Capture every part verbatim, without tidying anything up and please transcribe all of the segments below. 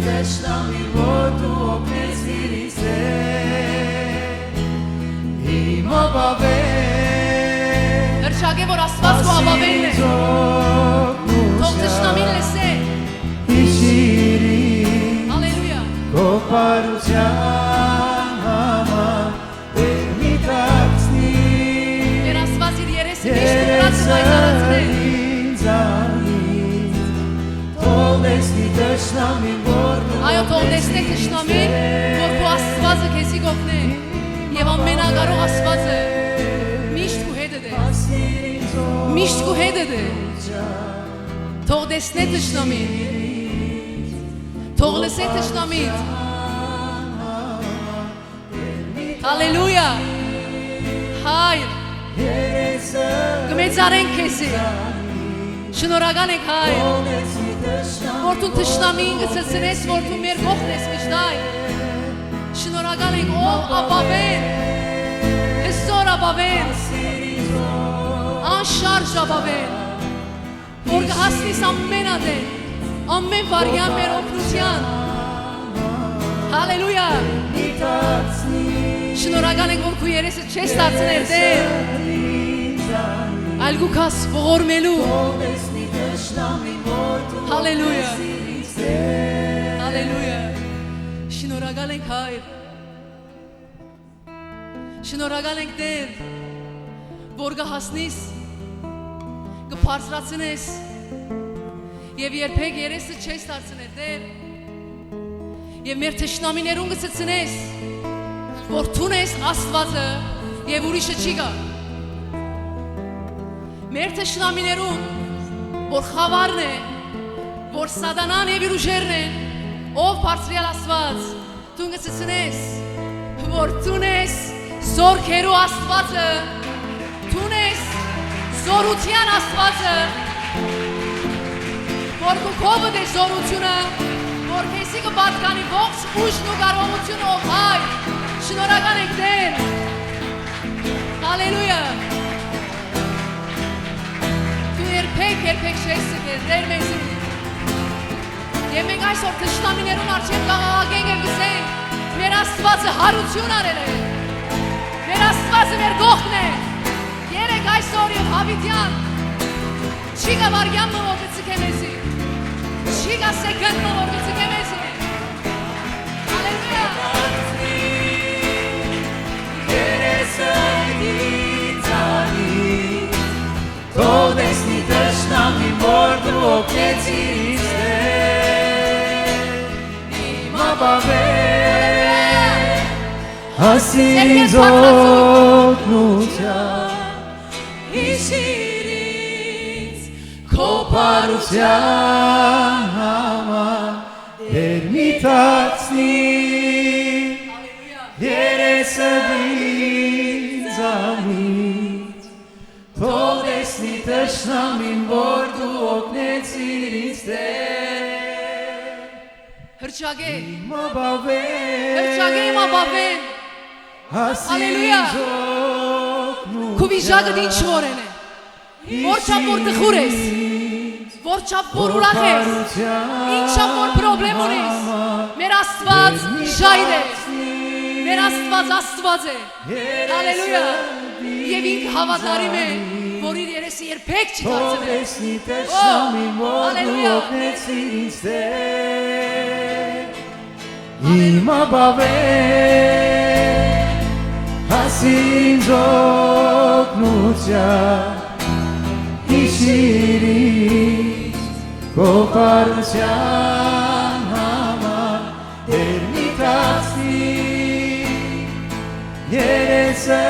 Թշնամին որ դու օգնեցիր ինձ, Տէր, իմ ապաւէն։ Հռչակէ, որ Աստուած քու ապաւէնն է։ Թող թշնամին լսէ։ Հիշիր ինձ, հալելույա, քո բարութեան համար, Տէր, մի դարձնի։ Տէր Աստուած իր երեսը միշտ վրաց պայծառացնէ։ Ինձանից, թող տեսնի թշնամին, որ դու, այո, թող տեսնէ թշնամին, որ քու Աստուածը քեզի կ'օգնէ, եւ ամենակարող Աստուածը միշտ քու հետդ է, միշտ քու հետդ է։ Թող տեսնէ թշնամին, թող լսէ թշնամին։ Հալելույա։ Հայր, կը մեծարենք քեզի։ Շնորհակալ ենք, Հայր, որ դուն թշնամին կը ցցնես, որ դու մեր կողքն ես միշտ, Հայր։ Շնորհակալ ենք, ով ապաւէն, հզօր ապաւէն, անշարժ ապաւէն, որ կը հասնիս ամէն ատեն, ամէն վայրկեան մեր օգնութեան։ Հալելույա։ Շնորհակալ ենք, որ քու երեսը չես դարձնել, Տէր, այլ կու գաս ողորմելու։ Հալելույա։ Հալելույա։ Շնորհակալ ենք, Հայր։ Շնորհակալ ենք, Տէր, որ կը հասնիս, կը բարձրացնես եւ երբեք երեսը չես դարձնել, Տէր, եւ մեր թշնամիներուն կը ցցնես, որ դուն ես Աստուածը եւ ուրիշը չի գայ։ Մեր թշնամիներուն, որ խաւարն է, որ սատանան եւ իր ուժերն են, ով բարձրեալ Աստուած, դուն կը ցցնես, որ դուն ես զօրքերու Աստուածը, դուն ես զօրութեան Աստուածը, որ քու քովդ է զօրութիւնը, որ քեզի կը պատկանի ողջ ուժն ու կարողութիւնը, ով Հայր, շնորհակալ ենք, Տէր։ Հալելույա։ Դու երբեք, երբեք չես ստել, Տէր, մեզի։ Եւ մենք այսօր թշնամիներուն առջեւ կ'աղաղակենք եւ կ'ըսենք. մեր Աստուածը յարութիւն առել է։ Մեր Աստուածը մեր կողքն է։ Երեկ, այսօր եւ յաւիտեան։ Չի գայ վայրկեան մը, որ կը ցկէ մեզի։ Չի գայ սեկոնդ մը, որ կը ցկէ մեզի։ Հալելույա։ Երեսը ինձանից, թող տեսնի թշնամին, որ դու օգնեցիր ինձ, Տէր, իմ ապաւէն, հասիր ինձ օգնութեան, հիշիր ինձ քո բարութեան համար, Տէր, մի դարձնի երեսը ինձանից, թող տեսնի թշնամին, որ դու օգնեցիր ինձ, Տէր։ Հռչակէ։ Իմ ապաւէն, հռչակէ իմ ապաւէն, հասիր, հալելույա, ինձ օգնութեան, քու վիճակդ ինչ որ ըլլայ, որչափ որ տխուր ես, որչափ որ ուրախ ես, ինչա որ պրոբլեմ ունես, մեր Աստուած ժայռ է, մեր Աստուած Աստուած է։ Հալելույա։ Եւ ինք հաւատարիմ է, որ իր երեսը երբեք չի դարձնի։ Ո, հալելույա։ Իմ ապաւէն, հասիր ինձ օգնութեան, հիշիր ինձ քո բարութեան համար, Տէր, մի դարձնի երեսը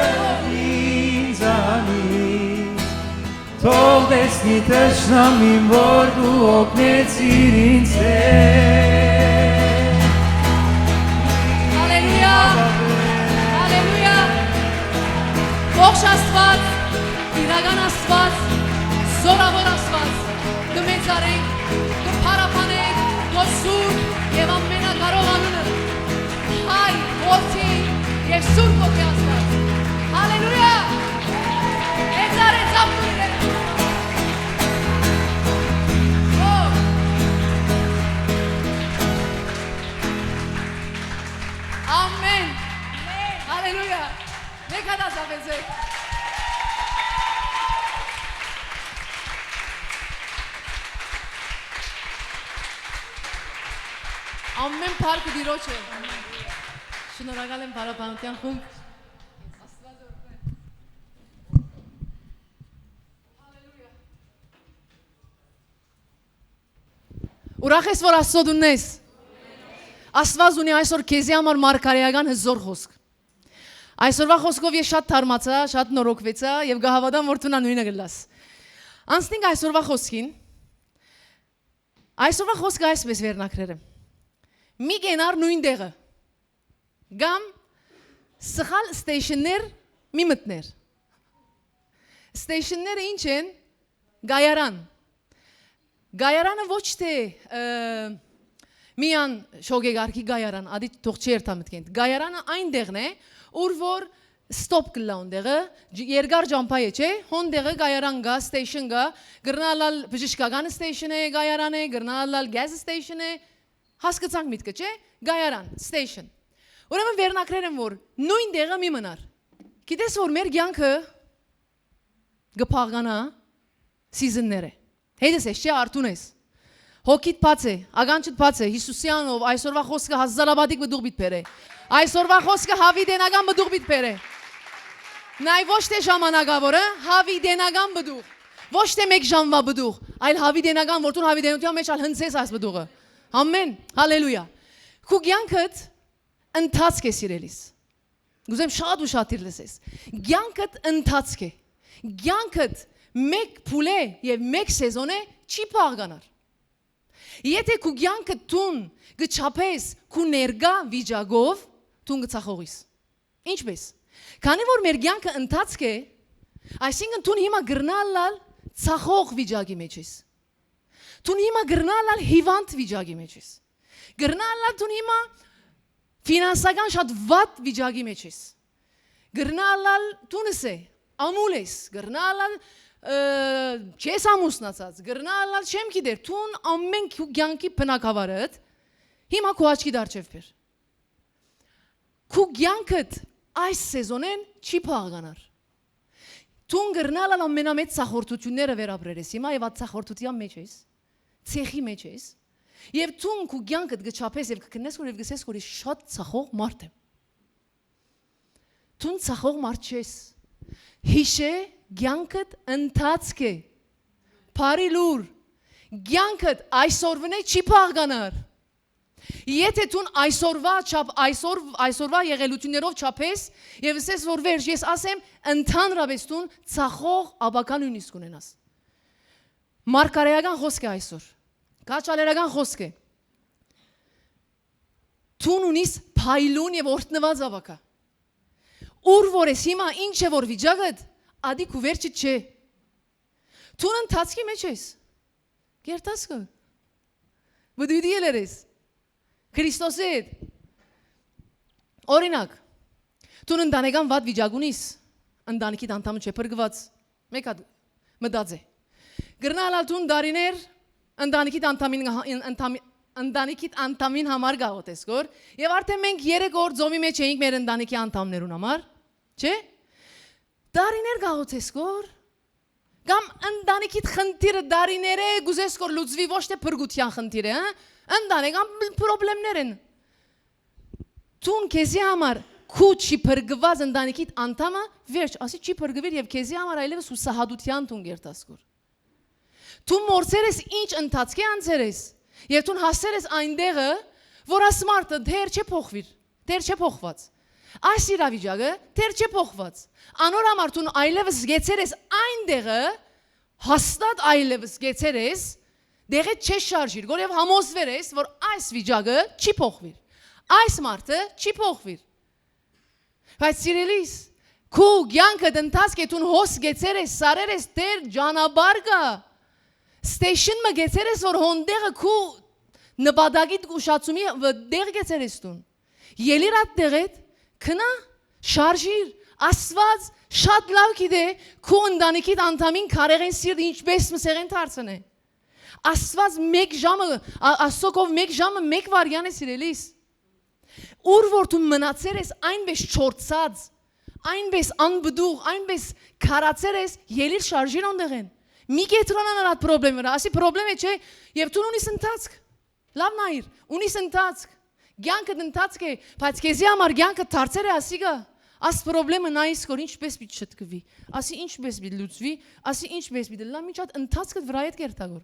ինձանից, թող տեսնի թշնամին, որ դու օգնեցիր ինձ, Տէր։ Հալելույա, հալելույա։ Ողջ Աստուած, իրական Աստուած, զօրաւոր Աստուած, կը մեծարենք, կը փառաբանենք քո սուրբ եւ ամենակարող անունը, Հայ, Որդի եւ Սուրբ Հոգի Աստուած։ Հալելույա։ Մեծարեցաւ դու իրեն։ Ո, Հալելույա։ Մեկ հատ ածաւեցէք։ Ամեն փառքը Տիրոջ է։ Շնորհակալ եմ, Փառաբանութեան խումբ։ Ուրախ ես, որ Աստծո դունն ես։ Աստված ունի այսօր քեզի համար մարգարեական հզոր խօսք։ Այսօրվա խօսքով ես շատ թարմացայ, շատ նորոգուեցայ եւ կը հաւատամ, որ դուն ալ նոյնը կ'ըլլաս։ Անցնենք այսօրվա խօսքին։ Այսօրվա խօսքը այսպէս վերնագրեր է. «Մի կենար նոյն տեղը, կամ սխալ ստեյշններ մի մտներ»։ Ստեյշնները ի՞նչ են։ Կայարան։ Կայարանը ոչ թէ, ը, միան շոգեգարքի կայարան, ադի թող չի երթայ մտքէն։ Կայարանը այն տեղն է, ուր որ ստոպ կ'ըլլայ հոն տեղը, ջ-, երկար ճամբայ է, չէ՞, հոն տեղը կայարան կայ, ստեյշն կայ, կրնայ ըլլալ բժշկական ստեյշն է, կայարան է, կրնայ ըլլալ գեզ ստեյշն է, հասկցանք միտքը, չէ՞, կայարան, ստեյշն։ Ուրեմն վերնագրեր եմ, որ նոյն տեղը մի մնար։ Գիտես, որ մեր կեանքը կը փաղկանայ սիզնները։ Հետս ես, չէ՞, արթուն ես։ Հոգիդ բաց է, ականջդ բաց է, Յիսուսի անունով այսօրվա խօսքը հազարապատիկ պտուղ պիտի բերէ։ Այսօրվա խօսքը հավիտենական պտուղ պիտի բերէ։ Նայ, ոչ թէ ժամանակաւորը, հավիտենական պտուղ։ Ոչ թէ մեկ ժամվա պտուղ, այլ հավիտենական, որ դուն հավիտենութեան մէջ ալ հնձես այս պտուղը։ Ամեն, հալելույա։ Քու կեանքդ ընթացք է, սիրելիս։ Կ'ուզեմ շատ ուշադիր լսես։ Կեանքդ ընթացք է։ Կեանքդ մեկ փուլէ եւ մեկ սեզոնէ չի փաղկանար։ Եթէ քու կեանքդ դուն կը չափես քու ներկայ վիճակով, դուն կը ցախողիս։ Ինչպէս։ Քանի որ մեր կեանքը ընթացք է, այսինքն դուն հիմա կրնայ ըլլալ ցախող վիճակի մեջ ես։ Դուն հիմա կրնայ ըլլալ հիվանդ վիճակի մեջ ես։ Կրնայ ըլլալ դուն հիմա ֆինանսական շատ վատ վիճակի մեջ ես։ Կրնայ ըլլալ դունս է, ամուլ ես, կրնայ ըլլալ, ը, չես ամուսնացած, կրնայ ըլլալ չեմ գիտեր, դուն ամեն քու կեանքի բնակավարդ հիմա քու աչքի դարձեւ բեր։ Քու կեանքդ այս սեզոնէն չի փաղկանար։ Դուն կրնայ ըլլալ ամենամեծ ցախորտութիւնները վերապրեր ես հիմա եւ այդ ցախորտութեան մեջ ես, ցեխի մեջ ես, եւ դուն քու կեանքդ կը չափես եւ կը քննես, որ եւ կսես, որ ես շատ ցախող մարդ եմ։ Դուն ցախող մարդ չես։ Յիշէ, կեանքդ ընթացք է։ Բարի լուր, կեանքդ այսօրվնէ չի փաղկանար։ Եթէ դուն այսօրվա չափ-, այսօր, այսօրվա եղելութիւններով չափես եւ ըսես, որ վերջ, ես ասեմ, ընդհանրապէս դուն ցախող ապագա նոյնիսկ ունենաս։ Մարգարեական խօսք է այսօր։ Քաջալերական խօսք է։ Դուն ունիս փայլուն եւ օրհնուած ապագա։ Ուր որ ես հիմա, ինչ է որ վիճակդ, ադի քու վերջը չէ։ Դուն ընթացքի մեջ ես։ Կերտասկը։ Բդուդի ելեր ես։ Քրիստոսի հետ։ Օրինակ, դուն ընտանեկան վատ վիճակ ունիս, ընտանիքիդ անդամը չէ փրկված, մեկ հատ մտած է։ Կրնայ ալ դուն դարիներ ընտանիքիդ անդամին, ան-, անդամի-, ընտանիքիդ անդամին համար գաղութես գոր, եւ արդեն մենք երեք օր ծովի մեջ էինք մեր ընտանիքի անդամներուն համար, չէ՞։ Դարիներ գաղութես գոր, կամ ընտանիքիդ խնդիրը դարիներէ գուզես գոր լուծվի, ոչ թէ փրկութեան խնդիրը, հա։ Ընտանեկան պրոբլեմներ են։ Դուն քեզի համար քու չի փրկված ընտանիքիդ անդամը, վերջ, ասի չի փրկվիր եւ քեզի համար այլեւս հուսահատութեան դուն կերտաս գոր։ Դու մորցեր ես ինչ ընթացքի անցեր ես, եւ դու հասեր ես այն տեղը, որ աս մարդը դեռ չէ փոխվիր, դեռ չէ փոխված։ Այս իրավիճակը դեռ չէ փոխված։ Անոր համար դու այլեւս գեցեր ես այն տեղը, հաստատ այլեւս գեցեր ես, դեղեդ չես շարժիր, որ եւ համոզվեր ես, որ այս վիճակը չի փոխվիր, այս մարդը չի փոխվիր։ Բայց սիրելիս, քու կեանքդ ընթացք է, դուն հոս գեցեր ես, սարեր ես, դեր ճանապարհ կայ, ստեյշն մը գեցեր ես, որ հոն տեղը քու նպատակիդ ուշացումի վ-, տեղ գեցեր ես դուն։ Ելիր այդ տեղեդ, քնա, շարժիր, Աստված շատ լաւ գիտէ քու ընտանիքիդ անդամին քարեղեն սիրտ ինչպես մսեղեն դարձնէ։ Աստված մեկ ժամը, ա-, Աստծո քով մեկ ժամը, մեկ վայրկյան է, սիրելիս։ Ուր որ դու մնացեր ես այնպես չորցած, այնպես անպտուղ, այնպես քարացեր ես, ելիր շարժիր անտեղէն։ Մի կեդրոնանար այդ պրոբլեմ վրայ, ասի պրոբլեմ է, չէ, եւ դու ունիս ընթացք։ Լաւ նայիր, ունիս ընթացք։ Կյանքդ ընթացք է, բայց քեզի համար կյանքը դարձեր է ասիկա։ Աս պրոբլեմը նայիս կոր ինչպես պիտի չտկվի, ասի ինչպես պիտի լուծվի, ասի ինչպես պիտի լա, մինչ այդ ընթացքդ վրայ հետ կերթակոր։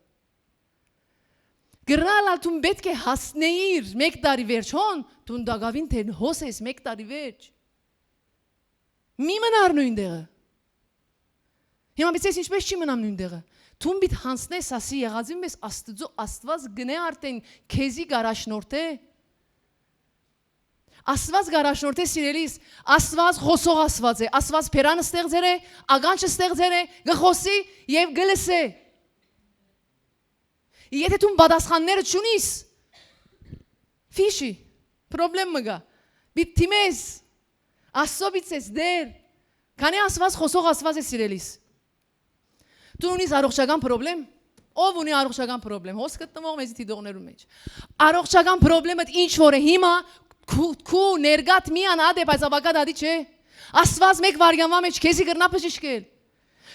Կրնալ ալ դուն պէտք է հասնեիր մեկ տարի վերջ, հոն, դուն դակավին թէ հոս ես մեկ տարի վերջ։ Մի մնար նոյն տեղը։ Հիմա պիտի ես ինչպես չի մնամ նոյն տեղը։ Դուն պիտի յանցնես, ասի եղածին, մես Աստուծո, Աստված գնե արդեն քեզի գարաշնորհ է։ Աստված գարաշնորհ է, սիրելիս, Աստված խոսող Աստված է, Աստված բերան ստեղծեր է, ականջ ստեղծեր է, գը խոսի եւ գը լսե։ Եթե դու պատասխանները չունիս, ֆիշի, պրոբլեմ մը գա։ Պիտի դիմես, Աստծո պիտի ես դեր, քանի Աստված խոսող Աստված է, սիրելիս։ Դու ունիս առողջական պրոբլեմ, ով ունի առողջական պրոբլեմ, հոս գտնող մեզի դիտողներու մեջ։ Առողջական պրոբլեմը ինչ որ է հիմա, քու, քու ներկատ միան ատ է, բայց ապագա դատի չէ։ Աստված մեկ վարյան մէջ քեզի կրնա բժշկել։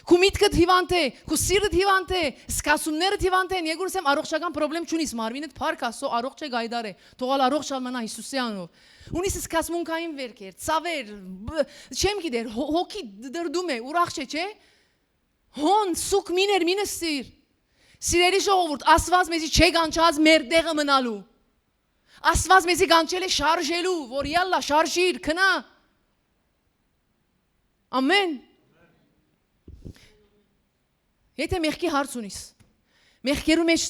Քու միտքդ հիվանդ է, քու սիրտդ հիվանդ է, զգացումներդ հիվանդ են, երկու ասեմ, առողջական պրոբլեմ չունիս, մարմինդ փառք Աստծո, առողջ է, գայդար է, թողալ առողջ ալ մնա Հիսուսի անունով։ Ունիս զգացմունքային վերքեր, ցաւեր, բ-, չեմ գիտեր, հո-, հոգի դրդում է, ուրախ չէ, չէ՞։ Հոն, սուկ մին էր, մին ստիր։ Սիրելի ժողովուրդ, Աստված մեզի չէ կանչած մեր տեղը մնալու։ Աստված մեզի կանչել է շարժելու, որ յալլա, շարժիր, քնա։ Ամեն։ Եթե մեղքի հարց ունիս, մեղքերու մեջ,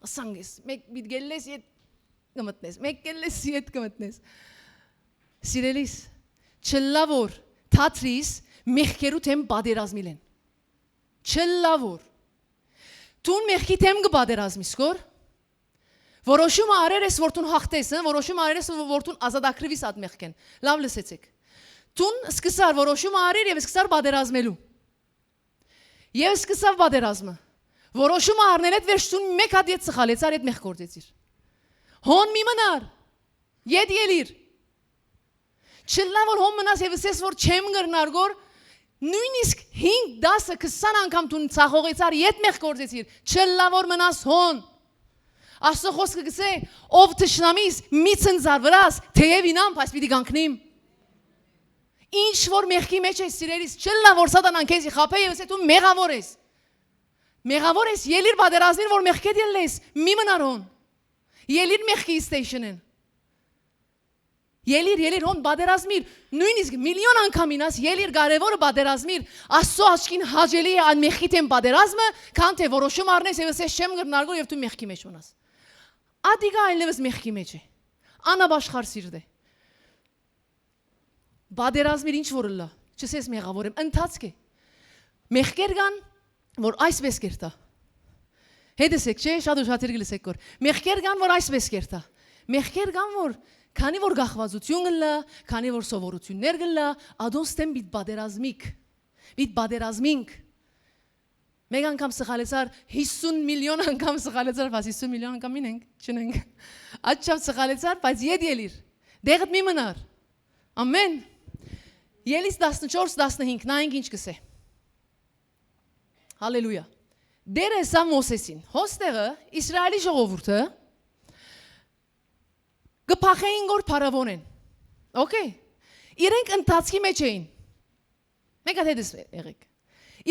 ասանք ես, մեկ պիտ գելլես, ետ կը մտնես, մեկ գելլես, ետ կը մտնես։ Սիրելիս, չլլա որ թատրիս մեղքերու թեմ պատերազմիլեն։ Չլլա որ։ Դուն մեղքի թեմ կը պատերազմիս, կոր։ Որոշումը արեր ես, որ դուն հաղթես, հը? Որոշումը արեր ես, որ դուն ազատագրվիս այդ մեղքեն։ Լավ լսեցեք։ Դուն սկսար որոշումը արեր եւ սկսար պատերազմելու։ Եվ սկսավ պատերազմը։ Որոշումը առնել հետ վերջ դուն մեկ հատ ետ սխալեցար, ետ մեղք գործեցիր։ Հոն մի մնար, ետ ելիր։ Չլլա որ հոն մնաս եւ ըսես որ չեմ կրնար գոր, նույնիսկ հինգ, դասը, քսան անգամ դուն ցախողեցար, ետ մեղք գործեցիր, չլլա որ մնաս հոն։ Աստծո խոսքը գսե, ով թշնամիս մի ցնցար վրաս, թեև ինամ, բայց պիտի կանգնիմ։ Ինչ որ մեղքի մեջ ես, սիրելիս, չլլա որ սատանան քեզի խաբէ եւ ըսե դու մեղավոր ես։ Մեղավոր ես, ելիր պատերազմին որ մեղքեդ ելլես, մի մնար հոն։ Ելիր մեղքի station-ին։ Ելիր, ելիր, հոն պատերազմիր, նույնիսկ միլիոն անգամ ինաս, ելիր կարևորը պատերազմիր, Աստծո աչքին հաճելի է այն մեղքի թեմ պատերազմը, քան թէ որոշում առնես եւ ըսես չեմ կրնար գոր եւ դու մեղքի մեջ մնաս։ Ատիկա այլևս մեղքի մեջ է, անապաշխար սիրտ է։ Պատերազմիր ինչ որ ըլլա, չսես մեղավոր եմ, ընթացք է։ Մեղքեր կան, որ այսպես կերտա։ Հետս եք, չէ՞, շատ ուշադիր կլսեք կոր։ Մեղքեր կան, որ այսպես կերտա։ Մեղքեր կան, որ քանի որ գախվածություն կլա, քանի որ սովորություններ կլա, ադոնց դեմ պիտ պատերազմիք, պիտ պատերազմինք։ Մեկ անգամ սխալեցար, հիսուն միլիոն անգամ սխալեցար, բայց հիսուն միլիոն անգամ մին ենք, չնենք։ Աչչապ սխալեցար, բայց ետ ելիր, դեղդ մի մնար։ Ամեն։ Ելիս տասնչորս, տասնհինգ, նայենք ինչ կսե։ Հալելույա։ Դերը ըսա Մոսեսին, հոստեղը Իսրայելի ժողովուրդը կը փախեին գոր փարավոնեն։ Okay։ Իրենք ընթացքի մեջ էին։ Մեկ հատ հետս եղեք։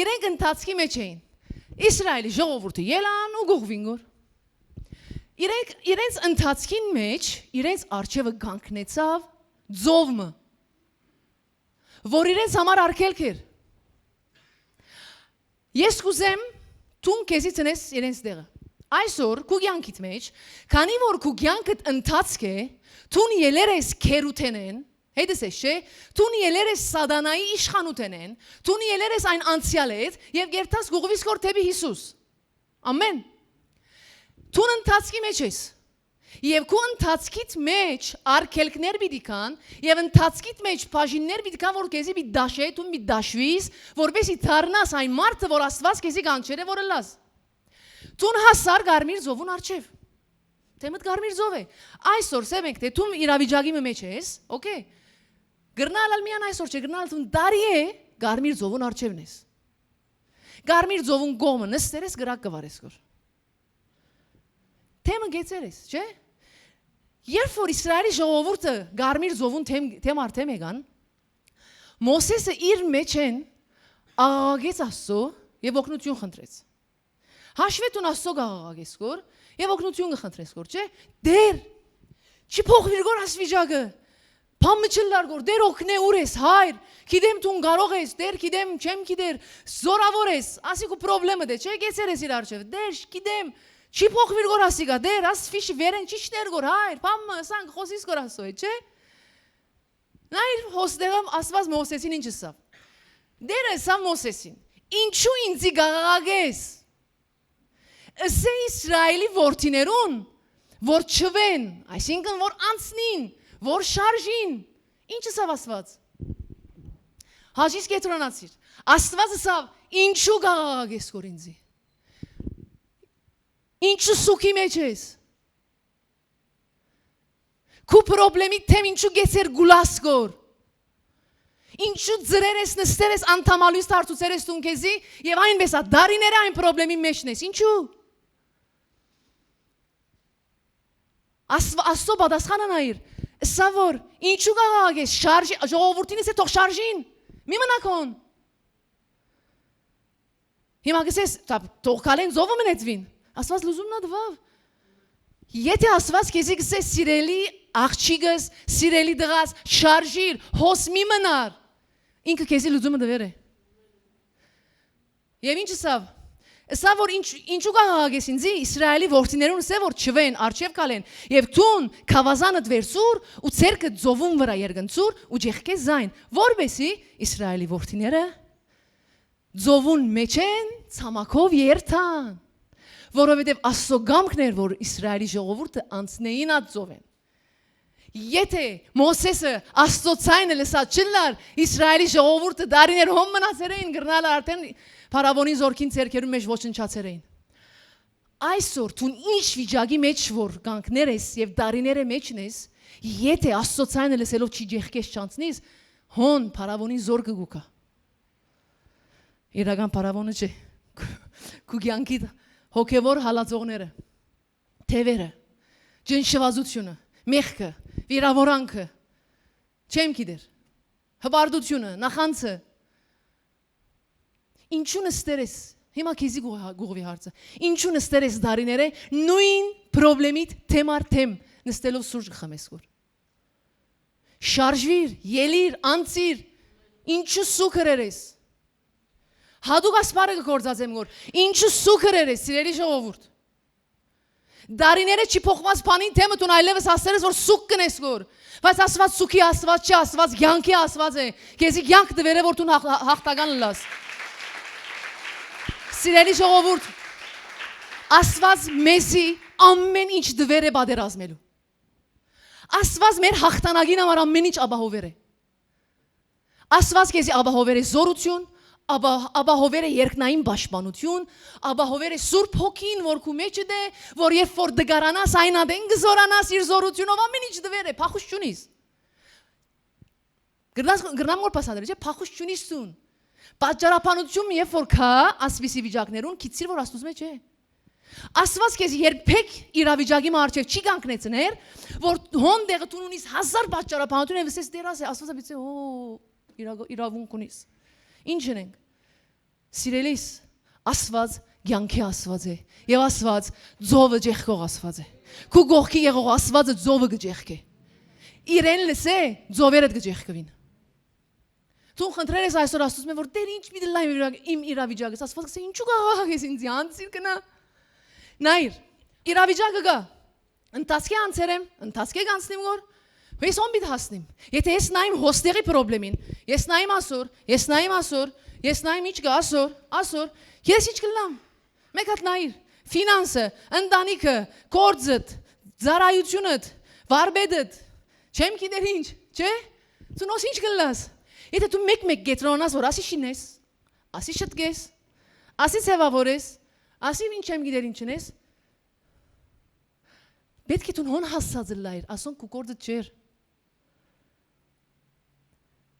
Իրենք ընթացքի մեջ էին։ Իսրայելի ժողովուրդը ելան ու գողվին գոր։ Իրենք, իրենց ընթացքին մեջ իրենց արջևը կանգնեցավ ձովմը, որ իրենց համար արգելք էր։ Ես կուզեմ, դուն քեզի ցնես իրենց դեղը։ Այսօր քու կյանքիդ մեջ, քանի որ քու կյանքդ ընթացք է, դուն ելեր ես քերութենեն, հետս ես, չէ՞, դուն ելեր ես սատանայի իշխանութենեն, դուն ելեր ես այն անցյալետ եւ գերտաս գուղվիս կոր թեպի Հիսուս։ Ամեն։ Դուն ընթացքի մեջ ես։ Եվ քու ընթացքիդ մեջ արգելքներ պիտի կան, եւ ընթացքիդ մեջ բաժիններ պիտի կան, որ քեզի պիտի դաշե, դու պիտի դաշվիս, որպեսզի դառնաս այն մարդը, որ Աստված քեզի կանչեր է, որ ըլլաս։ Դուն հասար Կարմիր ծովուն առջև։ Թեմդ Կարմիր ծով է։ Այսօր, սե մենք, թէ դու իրավիճակի մը մէջ ես, օքեյ։ Կրնալ ալ միան այսօր չէ, կրնալ դուն տարի է Կարմիր ծովուն առջեւն ես։ Կարմիր ծովուն կողմը նստեր ես, կրակ կը վարես գոր։ Թեմը գեցեր ես, չէ՞։ Երբ որ Իսրայելի ժողովուրդը Կարմիր ծովուն թեմ, թեմ առ թեմ եկան, Մովսէսը իր մեջէն աղաղակեց Աստծո եւ օգնություն խնդրեց։ Հաշվետուն Աստծո կ'աղաղակես գոր եւ օգնություն կը խնդրես գոր, չէ՞։ Դեր, չի փոխվիր գոր աս վիճակը, բան մը չըլլար գոր, Դեր օգնէ ուր ես, Հայր, գիտեմ դուն կարող ես, Դեր գիտեմ, չեմ գիտեր, զորավոր ես, ասի քու պրոբլեմը դե, չէ՞, գեցեր ես իր առջեւ, Դեր, գիտեմ, չի փոխվիր գոր ասիկա, Դեր, աս ֆիշի վերեն չի շներ գոր, Հայր, բան մը, սանք խոսիս գոր Աստծո հետ, չէ՞։ Նայր հոստեղը Աստված Մովսէսին ինչ ըսաւ։ Դերը ըսաւ Մովսէսին. «Ինչու ինծի կ'աղաղակես։ Ըսէ Իսրայելի որդիներուն, որ չուեն, այսինքն որ անցնին, որ շարժին»։ Ինչ ըսաւ Աստված։ Հաճիս կետրոնացիր։ Աստված ըսաւ. «Ինչու կ'աղաղակես գոր ինծի։ Ինչու սուքի մեջ ես։ Քու պրոբլեմի թեմ ինչու գեցեր գուլաս գոր։ Ինչու ծրեր ես, նստեր ես, անդամալույս դարձուցեր ես դուն քեզի, եւ այնպես ա, դարիները այն պրոբլեմի մեջն ես։ Ինչու»։ Աստվ-, Աստծո պատասխանը նայիր, ըսա որ, ինչու կ'աղաղակես, շարժի, ժողովուրդին ըսե թող շարժին, մի մնա քոն։ Հիմա կսես, թա-, թող քալեն ծովը մը նետվին։ Աստված լուծումն ա տուաւ։ Եթե Աստված քեզի կսե, սիրելի աղջիկս, սիրելի տղաս, շարժիր, հոս մի մնար, ինքը քեզի լուծումը տուեր է։ Եւ ինչ ըսաւ։ Ըսաւ որ ինչ, ինչու կ'աղաղակես ինձի, Իսրայելի որդիներուն ըսե որ չուեն, արջեւ քալեն, եւ դուն քաւազանդ վերցուր ու ձեռքը ծովուն վրայ երկնցուր ու ջեղկե զայն, որպեսի Իսրայելի որդիները ծովուն մեջեն ցամաքով երթան, որովհետեւ Աստծո կամքն էր որ Իսրայելի ժողովուրդը անցնեին այդ ծովեն։ Եթե Մովսէսը Աստծո ցայնը լսած չըլլար, Իսրայելի ժողովուրդը դարիներ հոն մնացեր էին, կրնալ արդեն փարաւոնին զորքին ձեռքերուն մեջ ոչնչացեր էին։ Այսօր դուն ինչ վիճակի մեջ որ կանգներ ես եւ դարիները մեջն ես, եթե Աստծո ցայնը լսելով չի ջեղկես չանցնես, հոն փարաւոնին զորքը կուքա։ Իրական փարաւոնը չէ։ Քու կյանքի հոգեվոր հալածողները, թևերը, ճնշվածությունը, մեղքը, վիրավորանքը, չեմ գիտեր, հպարտությունը, նախանձը, ինչու նստեր ես, հիմա քեզի կուղ-, կուղղվի հարցը, ինչու նստեր ես դարիները նոյն պրոբլեմիդ թեմ առ թեմ նստելով սուրճ կը խմես գոր։ Շարժվիր, ելիր, անցիր, ինչու սուքր երես։ Հատուկ ասպարը կը գործածեմ գոր, ինչու սուքր երես, սիրելի ժողովուրդ։ Դարիները չի փոխված բանին թեմը դուն այլևս ասել ես որ սուք կնես գոր, բայց Աստված սուքի Աստված չի, Աստված կյանքի Աստված է, քեզի կյանք տվեր է որ դուն հաղ-, հաղթական լաս։ Սիրելի ժողովուրդ, Աստված մեզի ամեն ինչ տվեր է պատերազմելու։ Աստված մեր հաղթանակին համար ամեն ինչ ապահովեր է։ Աստված քեզի ապահովեր է զորություն, ապա-, ապահովեր է երկնային պաշտպանություն, ապահովեր է Սուրբ Հոգին որ քու մեջդ է, որ երբ որ դգարանաս այն ատեն կը զորանաս իր զորությունով, ամեն ինչ տվեր է, փախուս չունիս։ Կրնաս, կրնամ որ պասադրել, չէ, փախուս չունիս ցուն։ Պատճառաբանություն երբ որ կա, ասպիսի վիճակներուն, գիտցիր որ Աստուծո մեջ է։ Աստված քեզ երբեք իրավիճակի մը առջև չի կանգնեցներ, որ հոն դեղը դուն ունիս հազար պատճառաբանություն եւ ասես դեր ասե, Աստվածը պիտի, օ, իրագ-, իրավունք ունիս։ Ինչ ընենք։ Սիրելիս, Աստված կյանքի Աստված է, եւ Աստված ծովը ջեղքող Աստված է։ Քու կողքի եղող Աստվածը ծովը կը ջեղքե։ Իրեն լսե, ծովերդ կը ջեղքվին։ Դու խնդրեր ես այսօր Աստծուց մե, որ Տեր, ինչ պիտի լայ իմ իրավիճակս, Աստված կսե, ինչու կաղաղակ ես ինձ, անցիր գնա։ Նայիր, իրավիճակը կա, ընթացքի անցեր եմ, ընթացքի կանցնիմ գոր, ես հոն պիտի հասնիմ։ Եթե ես նայեմ հոստեղի պրոբլեմին, ես նայեմ ասոր, ես նայեմ ասոր, ես նայեմ ինչ կա, ասոր, ասոր, ես ինչ կլամ։ Մեկ հատ նայիր, ֆինանսը, ընտանիքը, գործդ, ծառայությունդ, վարպետդ, չեմ գիտեր ինչ, չէ՞։ Ցունոս ինչ կլաս։ Եթե դու մեկ-մեկ կետրոնանաս, որ ասի շինես, ասի շտկես, ասի ձևավորես, ասի ինչ չեմ գիտեր ինչ չնես, Պէտք է դուն հոն հասած ըլլայր, ասոնք քու գործը չէր։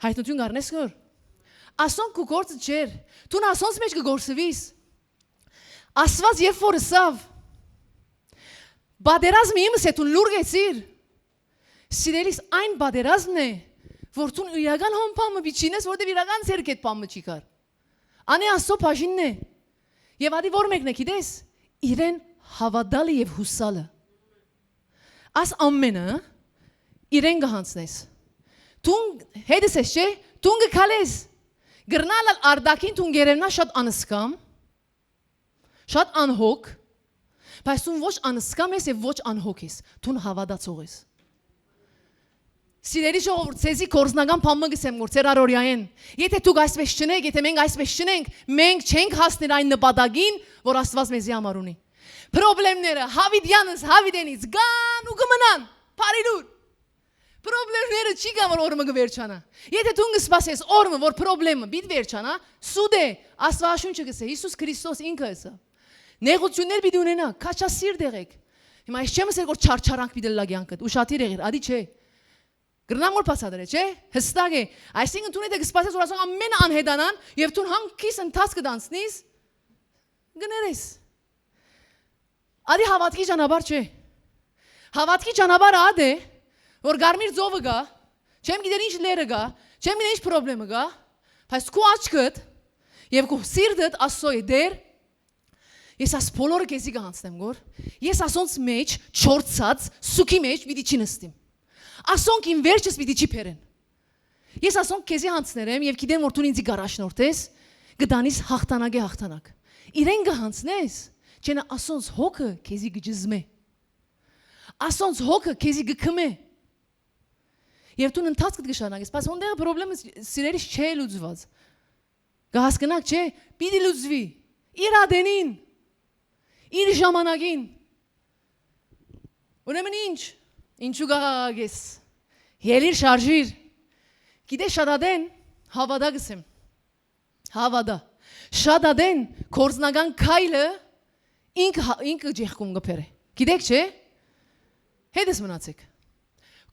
Հայտնություն կ'առնես, որ ասոնք քու գործը չէր։ Դուն ասոնց մէջ կը գործուիս։ Աստուած երբ որ ըսաւ, «Պատերազմը իմս է», դուն լուռ գեցիր։ Սիրելիս, այն պատերազմն է, որ դուն իրական հոն բան մը պիտի չինես, որտեւ իրական ձեռքդ բան մը չի կար։ Ան է Աստծո բաժինն է։ Եւ ադի որ մեկն է, գիտես, իրեն հաւատալը եւ յուսալը։ Աս ամենը իրեն կը յանցնես։ Դուն հետս ես, չէ՞, դուն կը քալես։ Կրնալ ալ արտաքին դուն կ'երեւնա շատ անսկամ, շատ անհոգ, բայց դուն ոչ անսկամ ես եւ ոչ անհոգ ես, դուն հաւատացող ես։ Սիրելի ժողովուրդ, ձեզի կորզնական բան մը կ'ըսեմ, որ ձեր առօրեայէն, եթե դուք այսպես չնեք, եթե մենք այսպես չնենք, մենք չենք հասներ այն նպատակին, որ Աստուած մեզի համար ունի։ Պրոբլեմները, հավիտյանս, հավիտենից, կան ու կը մնան, բարի լուր։ Պրոբլեմները չի կան, որ օր մը կը վերջանա։ Եթե դուն կը սպասես օր մը, որ պրոբլեմը պիտի վերջանա, սուտ է, Աստուածաշունչը կ'ըսէ, Յիսուս Քրիստոս ինքը ըսաւ։ Նեղութիւններ պիտի ունենաք, քաչասիրտ եղէք։ Հիմա ես չեմ ըսեր, որ չարչարանք պիտի ըլլայ կեանքդ, ուշադիր եղիր, ադի չէ։ Կրնամ որ բացատրե, չէ՞, հստակ է։ Այսինքն դուն եթե կը սպասես, որ ասոնք ամենը անհետանան, եւ դուն հանգիստ ընթացքը դանցնիս, կներես։ Ադի հաւատքի ճանապարհ չէ։ Հաւատքի ճանապարհը ատ է, որ Կարմիր ծովը գայ, չեմ գիտեր ինչ լերը գայ, չեմ գիտեր ինչ պրոբլեմը գայ, բայց քու աչքդ եւ քու սիրտդ Աստծո է, Տէր, ես աս բոլորը քեզի կ'անցնեմ, գոր, ես ասոնց մէջ չորցած սուքի մէջ պիտի չի նստիմ։ Ասոնք իմ վերջս պիտի չի բերեն։ Ես ասոնք քեզի յանցներեմ եւ գիտեմ, որ դուն ինձի կ'առաջնորդես, կը տանիս հաղթանակէ հաղթանակ։ Իրեն կը յանցնես, չենայ ասոնց հոգը քեզի կը ճզմէ։ Ասոնց հոգը քեզի կը քմէ։ Եւ դուն ընթացքդ կը շարունակես, բայց հոն տեղը պրոբլեմը, սիրելիս, չէ լուծուած։ Կը հասկնաք, չէ՞, պիտի լուծուի։ Իր ատենին, իր ժամանակին։ Ուրեմն ինչ, ինչու կ'աղաղակես։ Ելիր, շարժիր։ Գիտես, շատ ատեն հաւատա կ'ըսեմ։ Հաւատա։ Շատ ատեն կորզնական քայլը ինք հա-, ինքը ջեղքում կը բերէ։ Գիտեք, չէ՞։ Հետս մնացեք։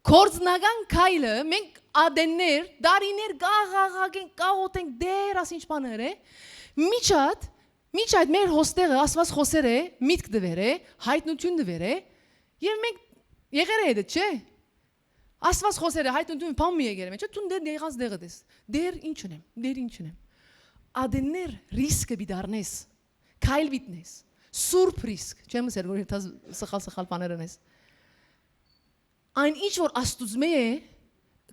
Կորզնական քայլը մենք ատեններ, դարիներ կ'աղաղակենք, կ'աղոթենք, Տէր, աս ինչ բաներ է։ Միջատ, միջատ մեր հոստեղը Աստուած խօսեր է, միտք տուեր է, հայտնություն տուեր է, եւ մենք եղեր է հետը, չէ՞։ Աստուած խօսեր է, հայտնություն, բան մի եկեր է, չէ՞, դուն դեռ եղած դեղդ ես։ Դեռ ինչ ունեմ, դեռ ինչ ունեմ։ Ատեններ ռիսկը պիտի առնես, քայլ պիտի նես, սուրբ ռիսկ, չեմ ըսեր, որ երթաս սխալ, սխալ բաներ անես։ Այն ինչ որ Աստուծմէ է,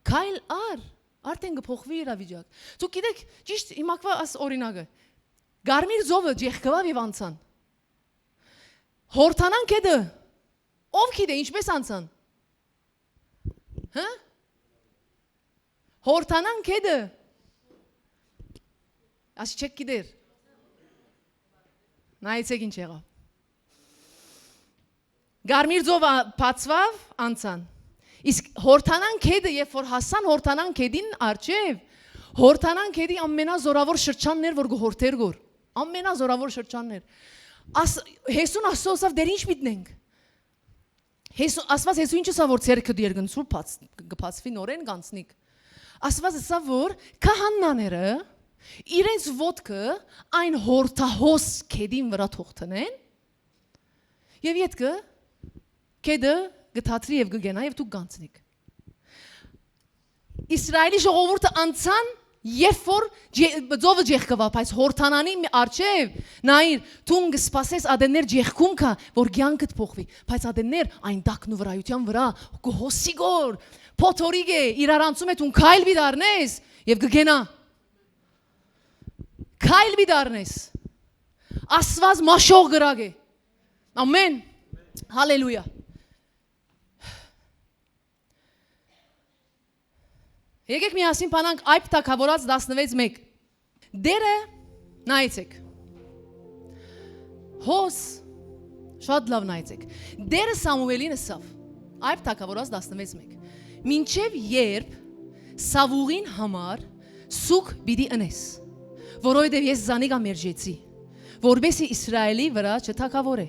քայլ առ, արդեն կը փոխվի իրավիճակ։ Դուք գիտեք, ճիշտ հիմակվա աս օրինակը։ Կարմիր ծովը ջեղքուաւ եւ անցան։ Յորդանան գետը, ով գիտէ ինչպես անցան։ Հը՞։ Յորդանան գետը։ Ասի չեք գիտեր։ Նայեցեք ինչ եղաւ։ Կարմիր ծովը բացուաւ, անցան։ Իսկ Յորդանան գետը, երբ որ հասան Յորդանան գետին առջեւ, Յորդանան գետի ամենազորաւոր շրջանն էր, որ կը յորդեր գոր։ Ամենազորաւոր շրջանն էր։ Աս-, Հեսուն Աստծո ասաւ, «Դեռ ինչ միտնենք»։ Հեսու-, Աստված Հեսու ինչ ըսաւ, որ ձեռքը դու երկնցուր բաց-, կը բացվի նորեն, կանցնիկ։ Աստված ըսաւ, որ քահանաները իրենց ոտքը այն յորդահոս գետին վրա թող դնեն, եւ ետքը գետը կը թատրի եւ կը գնա, եւ դուք կանցնիք։ Իսրայելի ժողովուրդը անցան, երբ որ ջե-, ծովը ջեղքուա, բայց Յորդանանի մի առջեւ, նայիր, դուն կը սպասես ատեններ ջեղքում կայ, որ կեանքդ փոխուի, բայց ատեններ այն տակն ու վրայութեան վրա կը հոսի գոր, փոթորիկ է, իրարանցում է, դուն քայլ պիտի առնես եւ կը գնա։ Քայլ պիտի առնես։ Աստված մաշող կրակ է։ Ամեն։ Հալելույա։ Եկեք միասին փանանք Այբ թագաւորաց տասնվեց մէկ։ Դերը, նայեցեք։ Հոս, շատ լաւ նայեցեք։ Դերը Սամուէլին ըսաւ, Այբ թագաւորաց տասնվեց մէկ։ Մինչեւ երբ Սավուղին համար սուք պիտի ընես, որովհետեւ ես զանիկա մերժեցի, որպեսզի Իսրայելի վրա չթագաւորէ։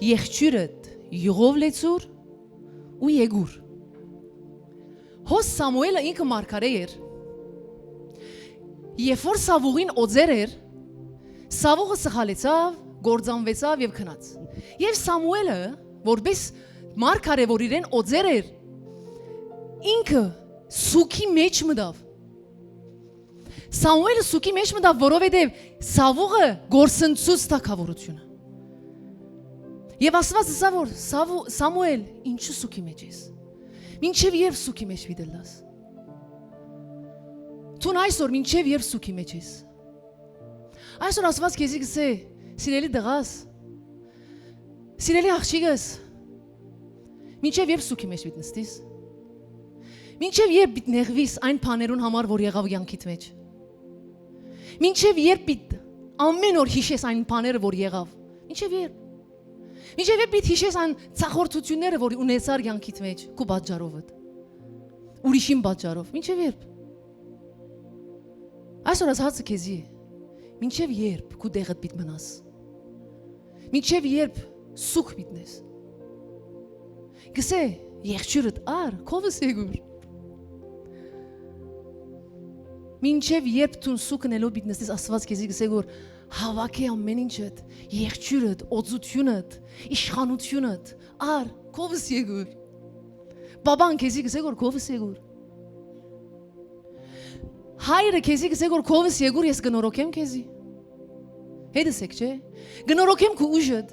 Եղջիւրդ յուղով լեցուր ու եկուր։ Հոս Սամուէլը ինքը մարգարէ էր։ Երբ որ Սաւուղին օծեր էր, Սաւուղը սխալեցաւ, կործանուեցաւ եւ գնաց։ Եւ Սամուէլը, որպէս մարգարէ, որ իրեն օծեր էր, ինքը սուքի մէջ մտաւ։ Սամուէլը սուքի մէջ մտաւ, որովհետեւ Սաւուղը կորսնցուց թագաւորութիւնը։ Եւ Աստուած ըսաւ որ. «Սաւու-, Սամուէլ, ինչու սուքի մէջ ես։ Մինչեւ երբ սուքի մէջ պիտի ըլլաս։ Դուն այսօր մինչեւ երբ սուքի մէջ ես»։ Այսօր Աստուած քեզի կ'ըսէ. «Սիրելի տղաս, սիրելի աղջիկս, մինչեւ երբ սուքի մէջ պիտի նստիս։ Մինչեւ երբ պիտի նեղուիս այն բաներուն համար, որ եղաւ կեանքիդ մէջ։ Մինչեւ երբ պիտի ամէն օր յիշես այն բաները, որ եղաւ։ Մինչեւ երբ։ Մինչեւ երբ պիտի յիշես այն ցախորձութիւնները, որ ունեցար կեանքիդ մէջ, քու պատճառովդ, ուրիշին պատճառով։ Մինչեւ երբ»։ Այսօր այս հարցը քեզի է. մինչեւ երբ քու տեղդ պիտի մնաս։ Մինչեւ երբ սուք պիտի նես։ Կ'ըսէ. «Եղջիւրդ առ, քովս եկուր»։ Մինչեւ երբ դուն սուք ընելով պիտի նստես, Աստուած քեզի կ'ըսէ որ. «Հաւաքէ ամէն ինչդ, եղջիւրդ, օծութիւնդ, իշխանութիւնդ, առ, քովս եկուր»։ Պապան քեզի կ'ըսէ որ. «Քովս եկուր»։ Հայրը քեզի կ'ըսէ որ. «Քովս եկուր, ես կը նորոգեմ քեզի»։ Հետս եք, չէ՞։ «Կը նորոգեմ քու ուժդ,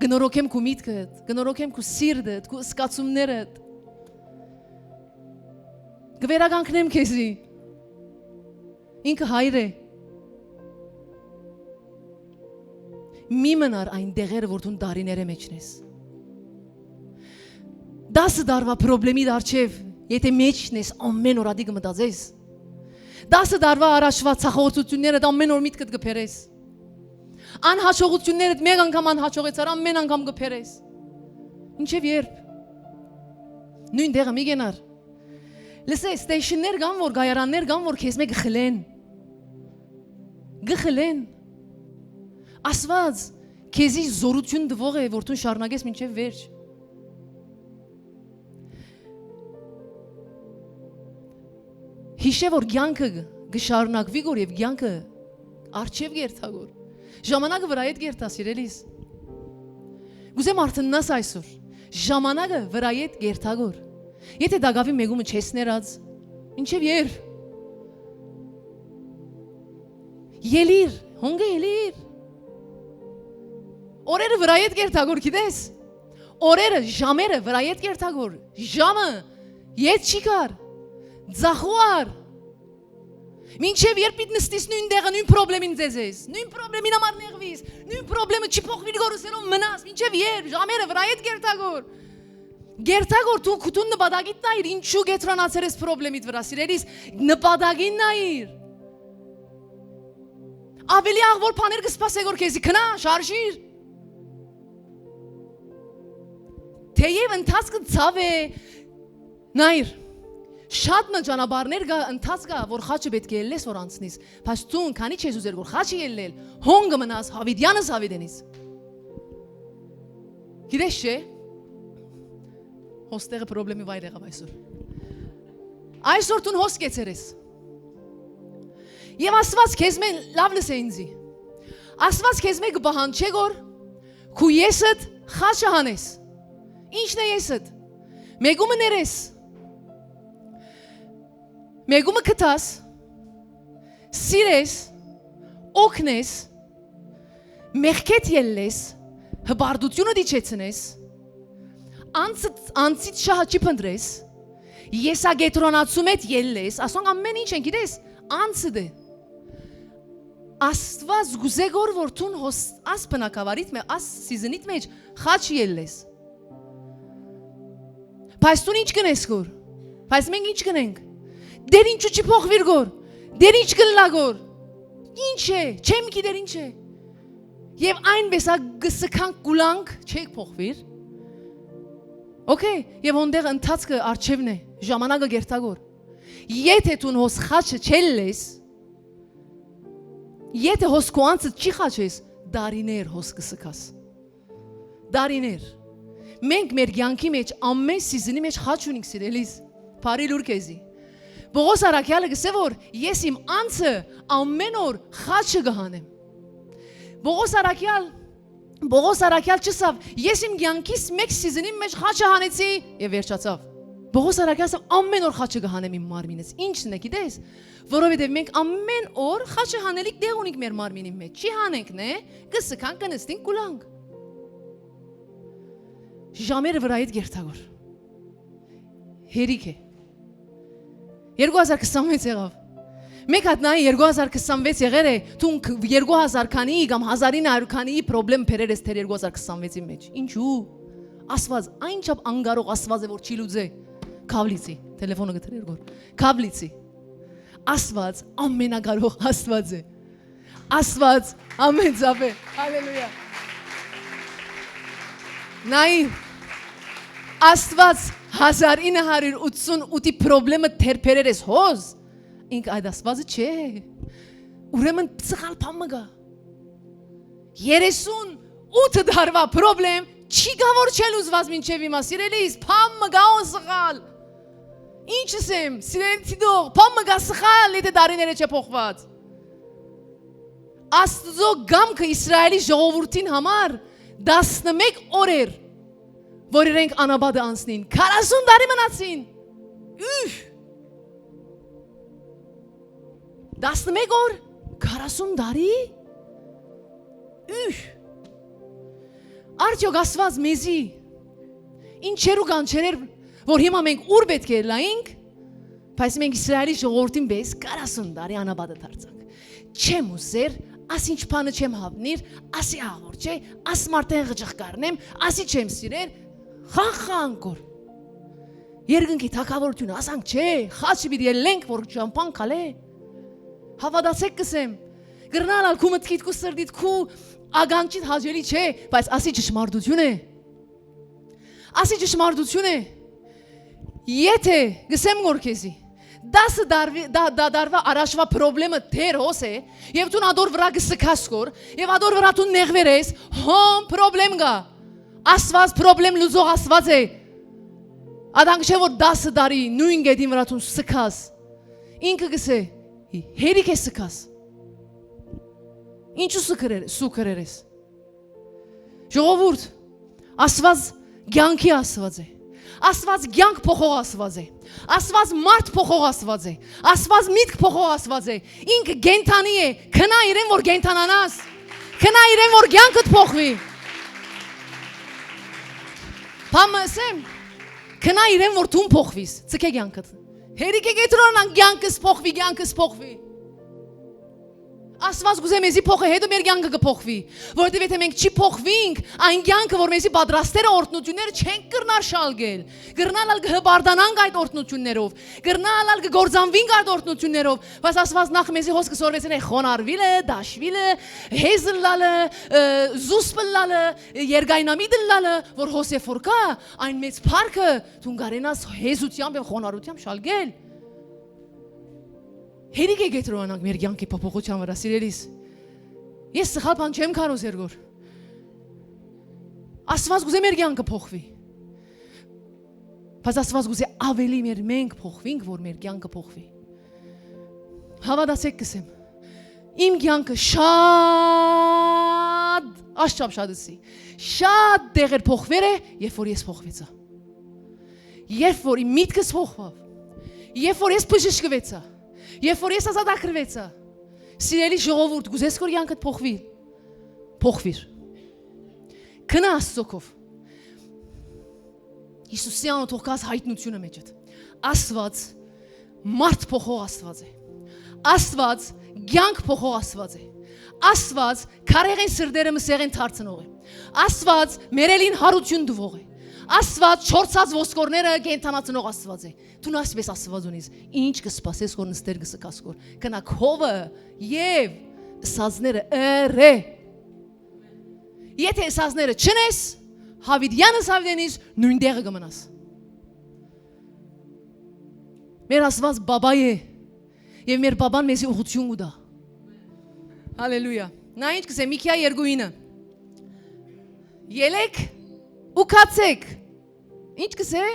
կը նորոգեմ քու միտքդ, կը նորոգեմ քու սիրտդ, քու զգացումներդ, կը վերականգնեմ քեզի»։ Ինքը հայր է։ Մի մնար այն տեղերը, որ դուն տարիներէ մէջն ես։ Տասը տարուայ պրոբլեմի դառ չեւ, եթե մէջն ես, ամէն օր ատի կը մտածես։ Տասը տարուայ առաջուայ ցախորձութիւններդ ամէն օր միտքդ կը բերես։ Անհաջողութիւններդ մէկ անգամ անհաջողեցար, ամէն անգամ կը բերես։ Մինչեւ երբ։ Նոյն տեղը մի կենար։ Լսե, սթեյշններ կան, որ կայարաններ կան, որ քեզ մէ կը խլեն։ Կը խլեն։ Աստուած քեզի զօրութիւն տուող է, որ դուն շարունակես մինչեւ վերջ։ Յիշէ, որ կեանքը կը շարունակուի գոր եւ կեանքը արջեւ կերթա գոր։ Ժամանակը վրայեդ կերթայ, սիրելիս։ Կ'ուզեմ արտըննաս այսօր. ժամանակը վրայեդ կերթա գոր։ Եթե տակաւի մեկումը չես ներած, մինչեւ երբ։ Ելիր, հոնկը ելիր։ Օրերը վրայեդ կերթա գոր, գիտես։ Օրերը, ժամերը վրայեդ կերթա գոր։ Ժամը ետ չի գար, ձախու առ։ Մինչեւ երբ պիտի նստիս նոյն տեղը, նոյն պրոբլեմին ձեզես, նոյն պրոբլեմին համար նեղվիս, նոյն պրոբլեմը չի փոխվիր գոր ըսելով մնաս, մինչեւ երբ, ժամերը վրայեդ կերթա գոր։ Կերթա գոր դու քու-, դուն նպատակիդ նայիր, ինչու կեդրոնացեր ես պրոբլեմիդ վրայ, սիրելիս, նպատակին նայիր։ Ավելի աղ որ բաներ կը սպասե գոր քեզի, քնա, շարժիր։ Թեեւ ընթացքը ցաւ է, նայիր, շատ մը ճանապարհներ կա, ընթացք կա, որ խաչը պէտք է ելլես որ անցնիս, բայց դուն քանի չես ուզեր որ խաչը ելլել, հոն կը մնաս Յաւիտեանս Յաւիտենից։ Գիտես չէ՞։ Հոստեղը պրոբլեմի վայր եղաւ այսօր։ Այսօր դուն հոս կեցեր ես։ Եւ Աստուած քեզմէ, լաւ լսէ ինձի, Աստուած քեզմէ կը պահանջէ գոր քու եսդ խաչը հանես։ Ի՞նչն է եսդ։ Մեկումը ներես, մեկումը գթաս, սիրես, օգնես, մեղքէդ ելլես, հպարտութիւնը դիջեցնես, անցդ-, անցից շահը չի փնտրես, եսակեդրոնացում էդ ելլես, ասոնք ամեն ինչ են, գիտես, անցդ է։ Աստուած գուզե գոր որ դուն հոս-, աս բնակավարիդ մէ-, աս սիզնիդ մէջ խաչ ելլես։ Բայց դուն ի՞նչ կ'ընես գոր։ Բայց մենք ի՞նչ կ'ընենք։ Դեր ինչու՞ չի փոխվիր գոր։ Դեր ի՞նչ կ'ըլլայ գոր։ Ի՞նչ է, չեմ գիտեր ի՞նչ է։ Եվ այնպես ա կը սքանք կուլանք, չեք փոխվիր։ Okay, եւ հոն տեղը ընթացքը արջևն է, ժամանակը կերթա գոր։ Եթե դուն հոս խաչը չելլես, եթե հոս քու անցը չի խաչես, դարիներ հոս կը սքաս։ Դարիներ։ Մենք մեր կեանքի մէջ ամէն սիզինի մէջ խաչ ունինք, սիրելիս։ Բարի լուր քեզի։ Պողոս առաքեալը կ'ըսէ որ ես իմ անձը ամէն օր խաչը կը հանեմ։ Պողոս առաքեալ, Պողոս առաքեալ չըսաւ, ես իմ կեանքիս մէկ սիզինի մէջ խաչը հանեցի եւ վերջացաւ։ Պողոս առաքեալ ասաւ, ամէն օր խաչը կը հանեմ իմ մարմինս։ Ի՞նչն է, գիտես, որովհետեւ մենք ամէն օր խաչը հանելիք տեղ ունինք մեր մարմինին մէջ։ Չի հանենք, նե, կը սքանք, կը նստինք, կուլանք։ Ժամերը վրայիդ գերթագոր։ Հերիք է։ Երկու հազար քսանվեց եղավ։ Մեկ հատ նայ, երկու հազար քսանվեց եղեր է, դուն ք-, երկու հազար քանի կամ հազար ինը հարիւր քանի պրոբլեմ բերեր ես դեռ երկու հազար քսանվեցի մէջ։ Ինչու՞։ Աստված այնչափ անկարող Աստված է, որ չի լուծե։ Քաւ լիցի, տելեֆոնը կտրեր գոր։ Քաւ լիցի։ Աստված ամենակարող Աստված է։ Աստված ամեն ձաւ է։ Հալելույա։ Նայ, Աստված հազար ինը հարիւր ութսուն ութի պրոբլեմը թերբերեր ես հոզ, ինք այդ Աստվածը չէ։ Ուրեմն սխալ բան մը կայ։ Երեսուն ութ տարուայ պրոբլեմ չի գա որ չէ լուծուած մինչեւ հիմա, սիրելիս, բան մը կայ ո սխալ։ Ինչ ըսեմ, սիրելի դիտող, բան մը կայ սխալ, եթե դարիները չէ փոխուած։ Աստուծոյ կամքը Իսրայէլի ժողովուրդին համար տասնմէկ օր էր, որ իրենք անապատը անցնին։ Քառասուն տարի մնացին։ Ուրհ։ Տասնմէկ օր, քառասուն տարի։ Ուրհ։ Արդեօք Աստուած մեզի ինչերու կանչեր էր, որ հիմա մենք ուր պէտք է ելայինք, բայց մենք Իսրայէլի ժողովուրդին պէս քառասուն տարի անապատը դարձանք։ Չեմ ուզեր, աս ինչ բանը չեմ հաւնիր, ասի աղոր չէ, աս մարդեն ղճղ կարնեմ, ասի չեմ սիրեր, խան խան կոր։ Երկնքի թագաւորութիւնը, ասանք չէ, խաչը պիտի ելենք, որ ճամբան քալէ։ Հաւատացէք կ'ըսեմ, կրնալ ալ քու մտքիդ, քու սրտիդ, քու ականջիդ հաճելի չէ, բայց ասի ճշմարտութիւն է։ Ասի ճշմարտութիւն է։ Եթե, կ'ըսեմ գոր քեզի, տասը դարվի-, դա, դա դարվա առաջվա պրոբլեմը դեռ հոս է, եւ դուն ադոր վրայ կը սքաս գոր, եւ ադոր վրայ դուն նեղուեր ես, հոն պրոբլեմ կայ։ Աստուած պրոբլեմ լուծող Աստուած է։ Ադանք չէ որ տասը տարի նոյն գետին վրայ դուն սքաս։ Ինքը կ'ըսէ, հերիք է սքաս։ Ինչու՞ սուգ կրեր, սուգ կրեր ես։ Ժողովուրդ, Աստուած կեանքի Աստուած է։ Աստուած կեանք փոխող Աստուած է։ Աստուած մարդ փոխող Աստուած է։ Աստուած միտք փոխող Աստուած է։ Ինքը կենդանի է, քնա իրեն որ կենդանանաս։ Քնա իրեն որ կեանքդ փոխուի։ Բան մը ըսեմ, քնա իրեն որ դուն փոխվիս, ցկէ կեանքդ։ Հերիք է կետրոնան կեանքս փոխուի, կեանքս փոխուի։ Աստուած կ'ուզէ մեզի փոխէ, հետո մեր կեանքը կը փոխուի, որովհետեւ եթե մենք չի փոխուինք, այն կեանքը որ մեզի պատրաստեր է օրհնութիւնները չենք կրնար շալկել, կրնալ ալ կը հպարտանանք այդ օրհնութիւններով, կրնալ ալ կը գործանուինք այդ օրհնութիւններով, բայց Աստուած նախ մեզի հոս կը սորվեցնէ խոնարհուիլը, դաշուիլը, հեզ ըլլալը, ը, զուսպ ըլլալը, երկայնամիտ ըլլալը, որ հոս երբ որ կայ, այն մեծ փառքը դուն կարենաս հեզութեամբ եւ խոնարհութեամբ շալկել։ Հերիք է կետրոնանանք մեր կեանքի փոփոխութեան վրայ, սիրելիս։ Ես սխալ բան չեմ քարոզեր գոր։ Աստուած կ'ուզէ մեր կեանքը փոխուի։ Բայց Աստուած կ'ուզէ ավելի մեր մենք փոխուինք, որ մեր կեանքը փոխուի։ Հաւատացէք կ'ըսեմ, իմ կեանքը շատ, աշչապ շատ ըսի, շատ տեղեր փոխուեր է, երբ որ ես փոխուեցայ։ Երբ որ իմ միտքս փոխուաւ, երբ որ ես բժշկուեցայ, երբ որ ես ազատագրուեցայ, սիրելի ժողովուրդ, կ'ուզես քոր կեանքդ փոխուի, փոխուիր։ Քնա Աստծո քով։ Հիսուսի անունով թող գաս հայտնութիւնը մեջդ։ Աստուած մարդ փոխող Աստուած է։ Աստուած կեանք փոխող Աստուած է։ Աստուած քարեղեն սրտերը մսեղեն դարձնող է։ Աստուած մեռելին յարութիւն տուող է։ Աստուած չորցած ոսկորները կենդանացնող Աստուած է։ Դուն այսպես Աստուած ունիս, ինչ կը սպասես, որ նստեր կը սքաս, որ քնա քովը եւ սազները ըրե։ Եթե սազները չնես, Դաւիթեանը Դաւիթենից նոյն տեղը կը մնաս։ Մեր Աստուած բաբայ է, եւ մեր բաբան մեզի ուղղութիւն կու տայ։ Հալելույա։ Նա ինչ կ'ըսէ, Միքիա երկու ինը։ Ելեք, Ու գացեք։ Ինչ կ'ըսէ։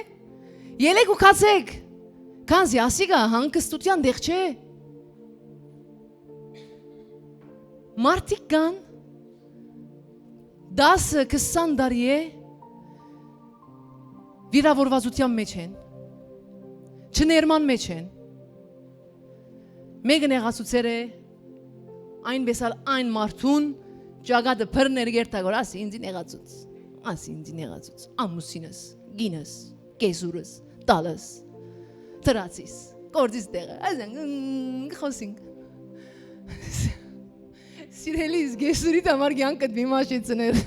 Ելեք ու գացեք։ Քանզի ասիկա հանգստութեան տեղ չէ։ Մարդիկ կան, դասը, քսան տարի է, վիրաւորուածութեան մէջ են, չներման մէջ են։ Մէկը նեղացուցեր է, այնպէս ալ այն մարդուն ճակատը բռներ, երթա գոր, ասի ինձի նեղացուց, ասի ինձի նեղացուց, ամուսինս, գինս, կեզուրս, տալս, դրացիս, գործիս տեղը, ասենք, մ, խօսինք։ Սիրելիս, կեզուրիդ համար կյանքդ մի մաշեցներ։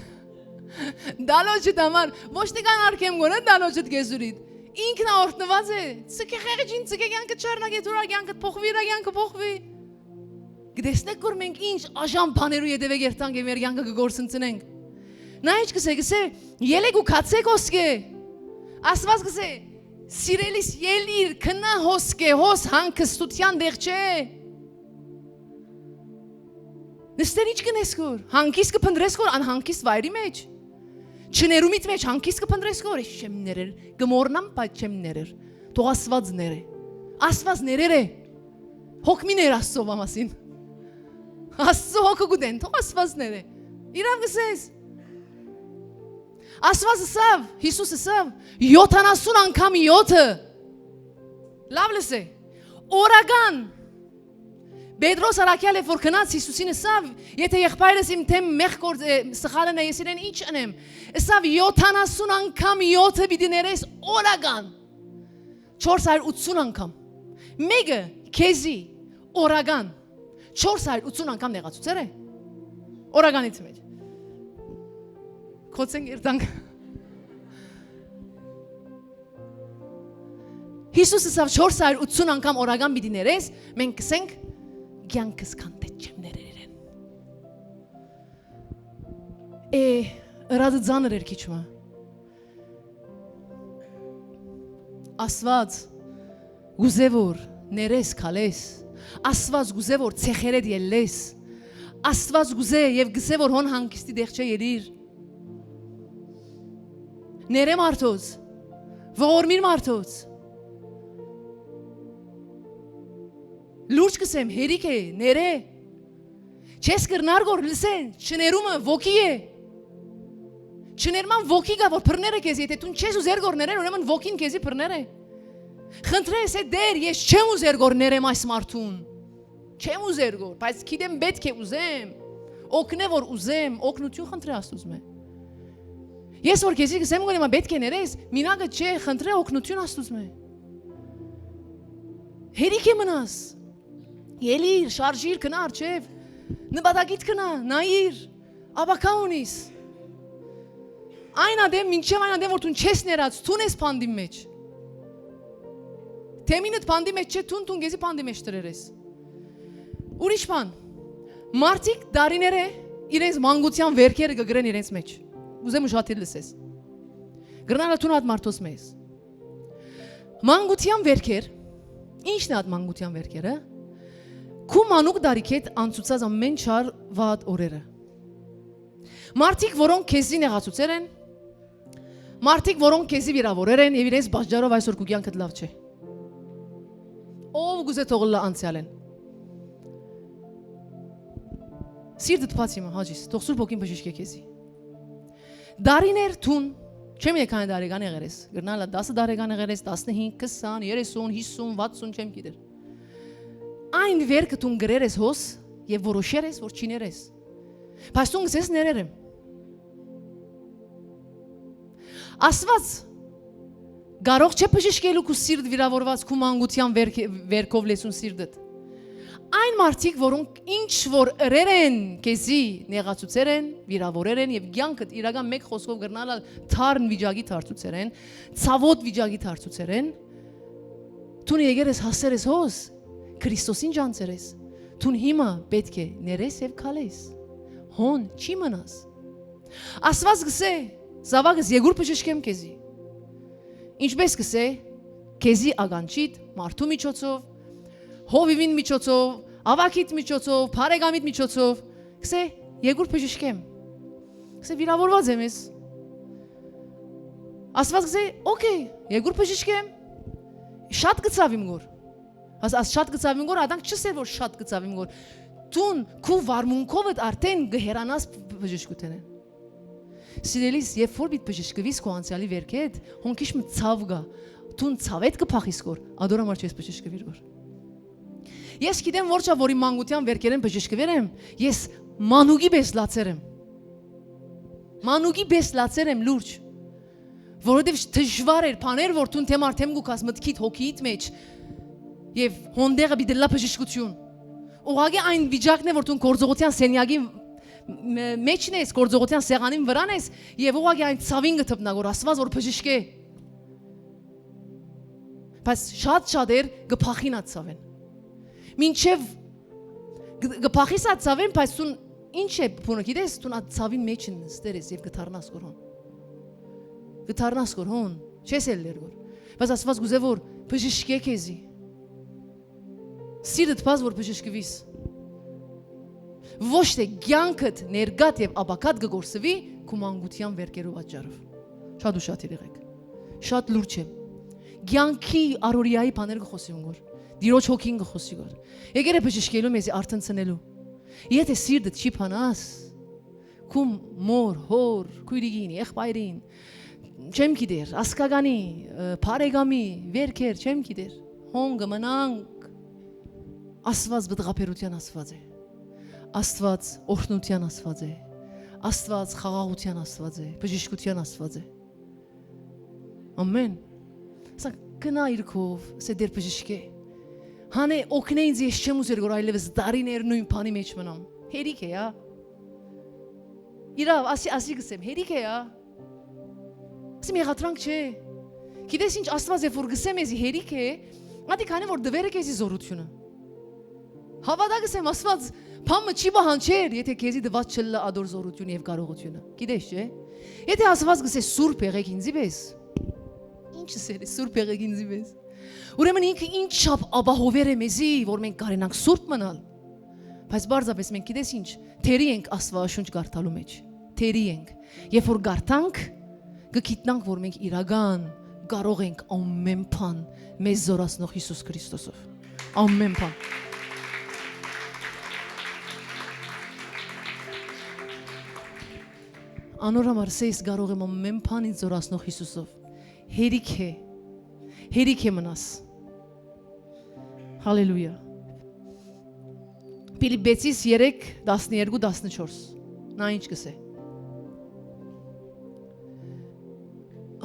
Դալոջդ համար, ոչ թե կան արկեմ գոնե դալոջդ կեզուրիդ։ Ինքն ա օրհնուած է, ցկեղեջին, ցկե կյանքը չառնակ է, դուրա կյանքը փոխվի, իրա կյանքը փոխվի։ Կտեսնեք որ մենք ինչ աժամ բաներու ետևէ կերտանք եւ մեր կյանքը կգործընծնենք։ Նա ինչ կսե, կսե, ելեք ու գացեք հոսկե։ Աստված կսե, սիրելիս, ելիր, քնա հոսկե, հոս հանգստութեան տեղ չէ։ Նստեր ինչ կնես գոր, հանգիստ կփնտրես գոր անհանգիստ վայրի մեջ։ Չներումիդ մեջ հանգիստ կփնտրես գոր, ես չեմ ներեր, կմոռնամ, բայց չեմ ներեր։ Թող Աստված ներե։ Աստված ներեր է։ Հոգ մի ներ Աստծո համար մասին։ Աստծո հոգը կուտեն, թող Աստված ներե։ Իրավ կսես։ Աստված ըսավ, Յիսուս ըսավ, յոթանասուն անգամ յոթը։ Լավ լսե։ Օրական։ Պետրոս առաքյալ է որ գնաց Յիսուսին ըսավ, եթե եղբայրս իմ դեմ մեղք գործ-, ը, սխալն է, ես իրեն ինչ ընեմ։ Ըսավ, յոթանասուն անգամ յոթը պիտի ներես օրական։ Չորս հարյուր ութսուն անգամ։ Մեկը քեզի օրական չորս հարյուր ութսուն անգամ նեղացուցեր է։ Օրականից մեջ։ Կոչենք երթանք։ Յիսուս ըսավ, չորս հարյուր ութսուն անգամ օրական պիտի ներես, մենք կսենք, կյանքս քանտէ չեմ ներեր իրեն։ Է, ըրածը ծանր էր քիչ մը։ Աստված կուզէ որ ներես քալես, Աստված կուզէ որ ցեխերեդ ելլես, Աստված կուզէ եւ կսե որ հոն հանգիստի դեղ չէ ելիր։ Ներե մարդոց, ողորմիր մարդոց։ Լուրջ կսեմ, հերիք է, ներե։ Չես կրնար գոր լսեն, չներումը ոգի է։ Չներման ոգի կա որ բռներ է քեզի, եթե դուն չես ուզեր գոր ներեր, ուրեմն ոգին քեզի բռներ է։ Խնդրես է դեր, ես չեմ ուզեր գոր ներեմ այս մարդուն։ Չեմ ուզեր գոր, բայց գիտեմ պետք է ուզեմ, օգնե որ ուզեմ, օգնություն խնդրե Աստուծմէ։ Ես որ քեզի կսեմ գոր հիմա պետք է ներես, մինակը չէ, խնդրե օգնություն Աստուծմէ։ Հերիք է մնաս, ելիր, շարժիր, գնա առջև, նպատակիդ գնա, նայիր, ապագա ունիս։ Այն ադեմ, մինչև այն ադեմ որ դուն չես ներած, դուն ես բանտին մեջ։ Թեմինդ բանտի մեջ չէ, դուն, դուն քեզի բանտի մեջ դրեր ես։ Ուրիշ բան, մարդիկ դարիներ է իրենց մանկության վերքերը կգրեն իրենց մեջ։ Ուզեմ ուշադիր լսես։ Կրնալա դուն ատ մարդոց մեզ։ Մանկության վերքեր, ի՞նչն է ատ մանկության վերքերը։ Քու մանուկ դարիքեդ անցուցած ամեն չար վատ օրերը։ Մարդիկ, որոնք քեզի նեղացուցեր են, մարդիկ, որոնք քեզի վիրավորեր են եւ իրենց պատճառով այսօր քու կյանքդ լավ չէ։ Ով կուզէ թողլա անցյալեն։ Սիրտդ բաց հիմա, հաճիս, թող Սուրբ Հոգին բժշկե քեզի։ Դարիներ դուն, չեմ եկան դարեկան եղեր ես, կրնալա դասը դարեկան եղեր ես, տասնհինգ, քսան, երեսուն, հիսուն, վաթսուն, չեմ գիտեր։ Այն վերքը դուն գրեր ես հոս եւ որոշեր ես որ չիներ ես։ Բայց դուն գսես ներեր եմ։ Աստված կարող չէ բժշկելու քու սիրտ վիրավորված, քու մանկության վերք-, վերքով լեցուն սիրտդ։ Այն մարդիկ, որոնք ինչ որ ըրեր են, քեզի նեղացուցեր են, վիրավորեր են եւ կյանքդ իրական մեկ խոսքով կրնալալ թարն վիճակի դարձուցեր են, ցավոտ վիճակի դարձուցեր են, դուն եկեր ես հասեր ես հոս, Քրիստոսին ջանցեր ես, դուն հիմա պետք է ներես եւ քալես, հոն չի մնաս։ Աստված գսե, զավակս, եկուր բժշկեմ քեզի։ Ինչպես գսե, քեզի ականջիդ, մարդու միջոցով, հովիվին միջոցով, ավագիդ միջոցով, բարեկամիդ միջոցով, գսե, եկուր բժշկեմ։ Գսե, վիրավորված եմ ես։ Աստված կ'ըսէ, «Okay, երկուր բժիշկեմ, շատ կը ցաւիմ գոր»։ Աս, աս շատ կը ցաւիմ գոր, ադանք չ'ըսէր որ շատ կը ցաւիմ գոր։ Դուն քու վարմունքովդ արդեն կը հեռանաս բժշկութենէն։ Սիրելիս, երբ որ պիտի բժշկուիս քո անցեալի վարկեդ, հոն քիչ մը ցաւ կայ, դուն ցաւեդ կը փախիս գոր, ատոր համար չես բժշկուիր գոր։ Ես գիտեմ որ չա որ իմ մանկութեան վարկերէն բժշկուեր եմ, ես մանուկի պէս լացեր եմ։ Մանուկի պէս լացեր եմ լուրջ, որովհետեւ դժուար էր բաներ որ դուն դեմ արդեմ կու գաս մտքիդ, հոգիիդ մեջ, եւ հոն տեղը պիտի լա բժշկութիւն։ Ուղղակի այն վիճակն է որ դուն գործողութեան սենյակի մ-, մեջն ես, գործողութեան սեղանին վրան ես, եւ ուղղակի այն ցաւին կը թփնա որ Աստված որ բժշկէ։ Բայց շատ շատեր կը փախին այդ ցաւէն։ Մինչեւ կը, կը փախիս այդ ցաւէն, բայց դուն ինչ է բունը, գիտես, դուն այդ ցաւին մեջ նստեր ես եւ կը դառնաս գոր հոն։ Կը դառնաս գոր հոն, չես ելլեր գոր։ Բայց Աստված կ'ուզէ որ բժշկէ քեզի։ Սիրտդ բազ որ բժշկուիս։ Ոչ թէ կեանքդ, ներկադ եւ ապագադ կը կորսուի քու մանկութեան վարկերու պատճառով։ Շատ ուշադիր եղէք։ Շատ լուրջ եմ։ Կեանքի առօրեայի բաներ կը խօսի ուն գոր։ Տիրոջ հոգին կը խօսի գոր։ Եկեր է բժշկելու մեզի, արթնցնելու։ Եթէ սիրտդ չի փանաս, քու մոր, հոր, քոյրիկին, եղբայրին, չեմ գիտեր, ասկականի, ը, բարեկամի, վարկեր, չեմ գիտեր, հոն կը մնանք։ Աստված բտղաբերութեան Աստված է։ Աստված օրհնութեան Աստված է։ Աստված խաղաղութեան Աստված է, բժշկութեան Աստված է։ Ամեն։ Սա գնա իր քով, սա դեր բժշկե։ Հանէ օգնե ինձ, ես չեմ ուզեր որ այլևս դարիներ նոյն բանի մեջ մնամ։ Հերիք է, ա։ Իրաւ, ասի, ասի գսեմ, հերիք է, ա։ Ասի մեղադրանք չէ։ Գիտես ինչ, Աստված է որ գսեմ էզի հերիք է, ատի քանի որ դվերը քեզի զորությունը։ Հաւատա գսեմ, Աստված բան մը չի պահանջեր, եթէ քեզի դված չլլա ադոր զորությունը եւ կարողությունը։ Գիտես, չէ՞։ Եթէ Աստված գսէ, «Սուրբ եղեք ինձի պէս», ինչ ըսել է, «Սուրբ եղեք ինձի պէս»։ Ուրեմն ինքը ինչ չափ ապահովեր է մեզի, որ մենք կարենանք սուրբ մնալ։ Բայց պարզապէս մենք գիտես ինչ, թերի ենք Աստուածաշունչ կարդալու մեջ։ Թերի ենք։ Երբ որ կարդանք, կը գիտնանք, որ մենք իրական կարող ենք ամեն բան մեզ զորացնող Յիսուս Քրիստոսով։ Ամեն բան։ Անոր համար սեյս կարող եմ ամեն բան ինձ զորացնող Յիսուսով։ Հերիք է։ Հերիք է մնաս։ Հալելույա։ Փիլիպպեցիս երեք, տասներկու, տասնչորս։ Նա ինչ կսէ։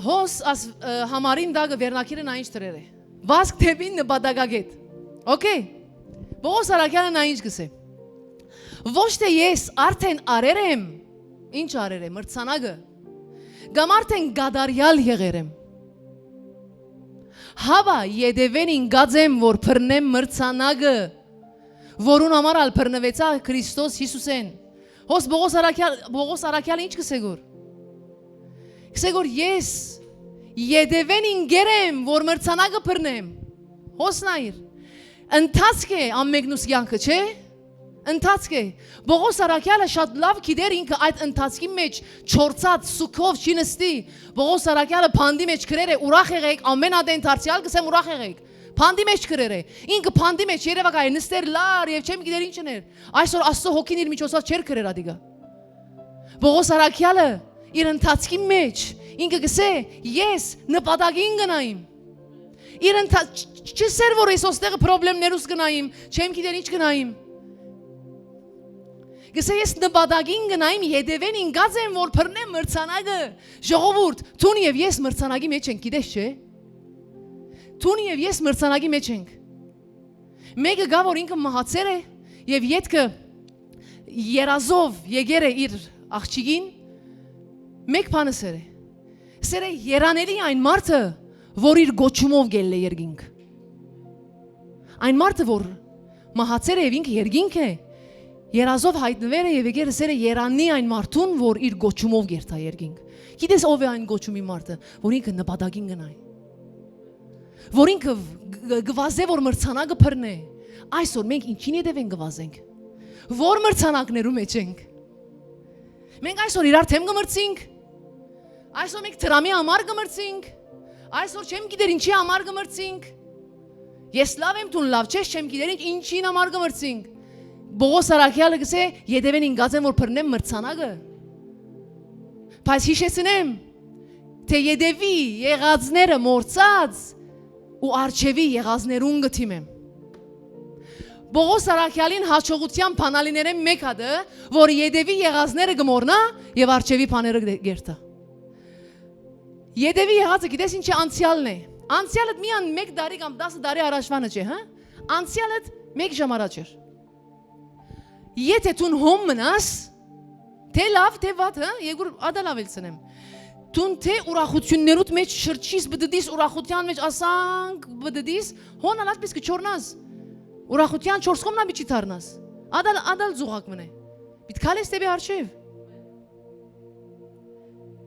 Հոս աս, ը, համարին տակը վերնակիրը նա ինչ դրեր է։ Վազք դեպին նպատակագետ։ Okay։ Պողոս առաքյալը նա ինչ կսէ։ Ոչ թե ես արդեն արեր եմ, ինչ արեր է, մրցանակը, կամ արդեն կատարյալ եղեր եմ։ Հապա ետևէն ինկած եմ, որ բռնեմ մրցանակը, որուն համար ալ բռնուեցայ Քրիստոս Յիսուսէն։ Հոս Պողոս առաքյալ, Պողոս առաքյալը ինչ կսե գոր։ Կսե գոր ես ետևէն ինկեր եմ, որ մրցանակը բռնեմ։ Հոս նայիր, ընթացք է ամենքնուս կեանքը, չէ՞։ Ընթացք է։ Պողոս առաքյալը շատ լավ գիտեր ինքը այդ ընթացքի մեջ չորցած սուքով չի նստի։ Պողոս առաքյալը բանտի մեջ գրեր է, «Ուրախ եղեք», ամեն ատեն դարձեալ կսեմ, «Ուրախ եղեք»։ Բանտի մեջ գրեր է։ Ինքը բանտի մեջ երեւակայ է, նստեր լար եւ չեմ գիտեր ինչ ներ։ Այսօր Աստծո հոգին իր միջոցով չէր գրեր ադիգա։ Պողոս առաքյալը իր ընթացքի մեջ ինքը կսե, «Ես նպատակին գնայիմ»։ Իր ընթա-, չ-, չ-, չսեր որ ես ոստեղը պրոբլեմներուս գնայիմ, չեմ գիտեր ինչ գնայիմ։ Կսե, «Ես նպատակին գնայիմ, ետևէն ինկած եմ, որ բռնեմ մրցանակը»։ Ժողովուրդ, դուն եւ ես մրցանակի մեջ ենք, գիտես չէ՞։ Դուն եւ ես մրցանակի մեջ ենք։ Մեկը գա, որ ինքը մահացեր է եւ ետքը երազով եկեր է իր աղջիկին, մեկ բանը սեր է։ Սեր է երանելի այն մարդը, որ իր գոչումով գելլե երկինք։ Այն մարդը, որ մահացեր է եւ ինքը երկինք է, երազով հայտնվեր է եւ եկեր սեր է երանի այն մարդուն, որ իր գոչումով գերթա երկինք։ Գիտես ով է այն գոչումի մարդը, որ ինքը նպատակին գնայ, որ ինքը վ-, г-, г-, գվազե որ մրցանակը բռնէ։ Այսօր մենք ինչին ետևեն գվազենք, որ մրցանակներու մեջ ենք։ Մենք այսօր իրար թեմ կմրցինք, Այսօր մենք դրամի համար կը մրցինք։ Այսօր չեմ գիտեր ինչի համար կը մրցինք։ Ես լաւ եմ, դուն լաւ չես, չեմ գիտեր ինչ, ինչին համար կը մրցինք։ Պողոս Արաքեալը կսէ, ետեւէն ինկած եմ որ բռնեմ մրցանակը։ Բայց յիշեցնեմ, թէ ետեւի եղածները մոռցած ու արջեւի եղածներուն կը դիմեմ։ Պողոս Արաքեալին հաջողութեան բանալիներէն մէկ հատը, որ ետեւի եղածները կը մոռնայ եւ արջեւի բաները կը կերտայ։ Ետեւի եղածը գիտես ինչի անցեալն է։ Անցեալդ միան մէկ տարի կամ տասը տարի առաջվանը չէ, հա։ Անցեալդ մէկ ժամ առաջ էր։ Եթէ դուն հոն մնաս, թէ լաւ թէ վատ, հա, երկուր ատալ աւելցնեմ, դուն թէ ուրախութիւններուդ մէջ շրջիս, պտտիս ուրախութեան մէջ, ասանք պտտիս, հոն ալ այսպես կը չորնաս, ուրախութեան չորս կողմնա մի չի դառնաս, ատալ ատալ զուգակ մնե, պիտի քալես դէպի արջեւ։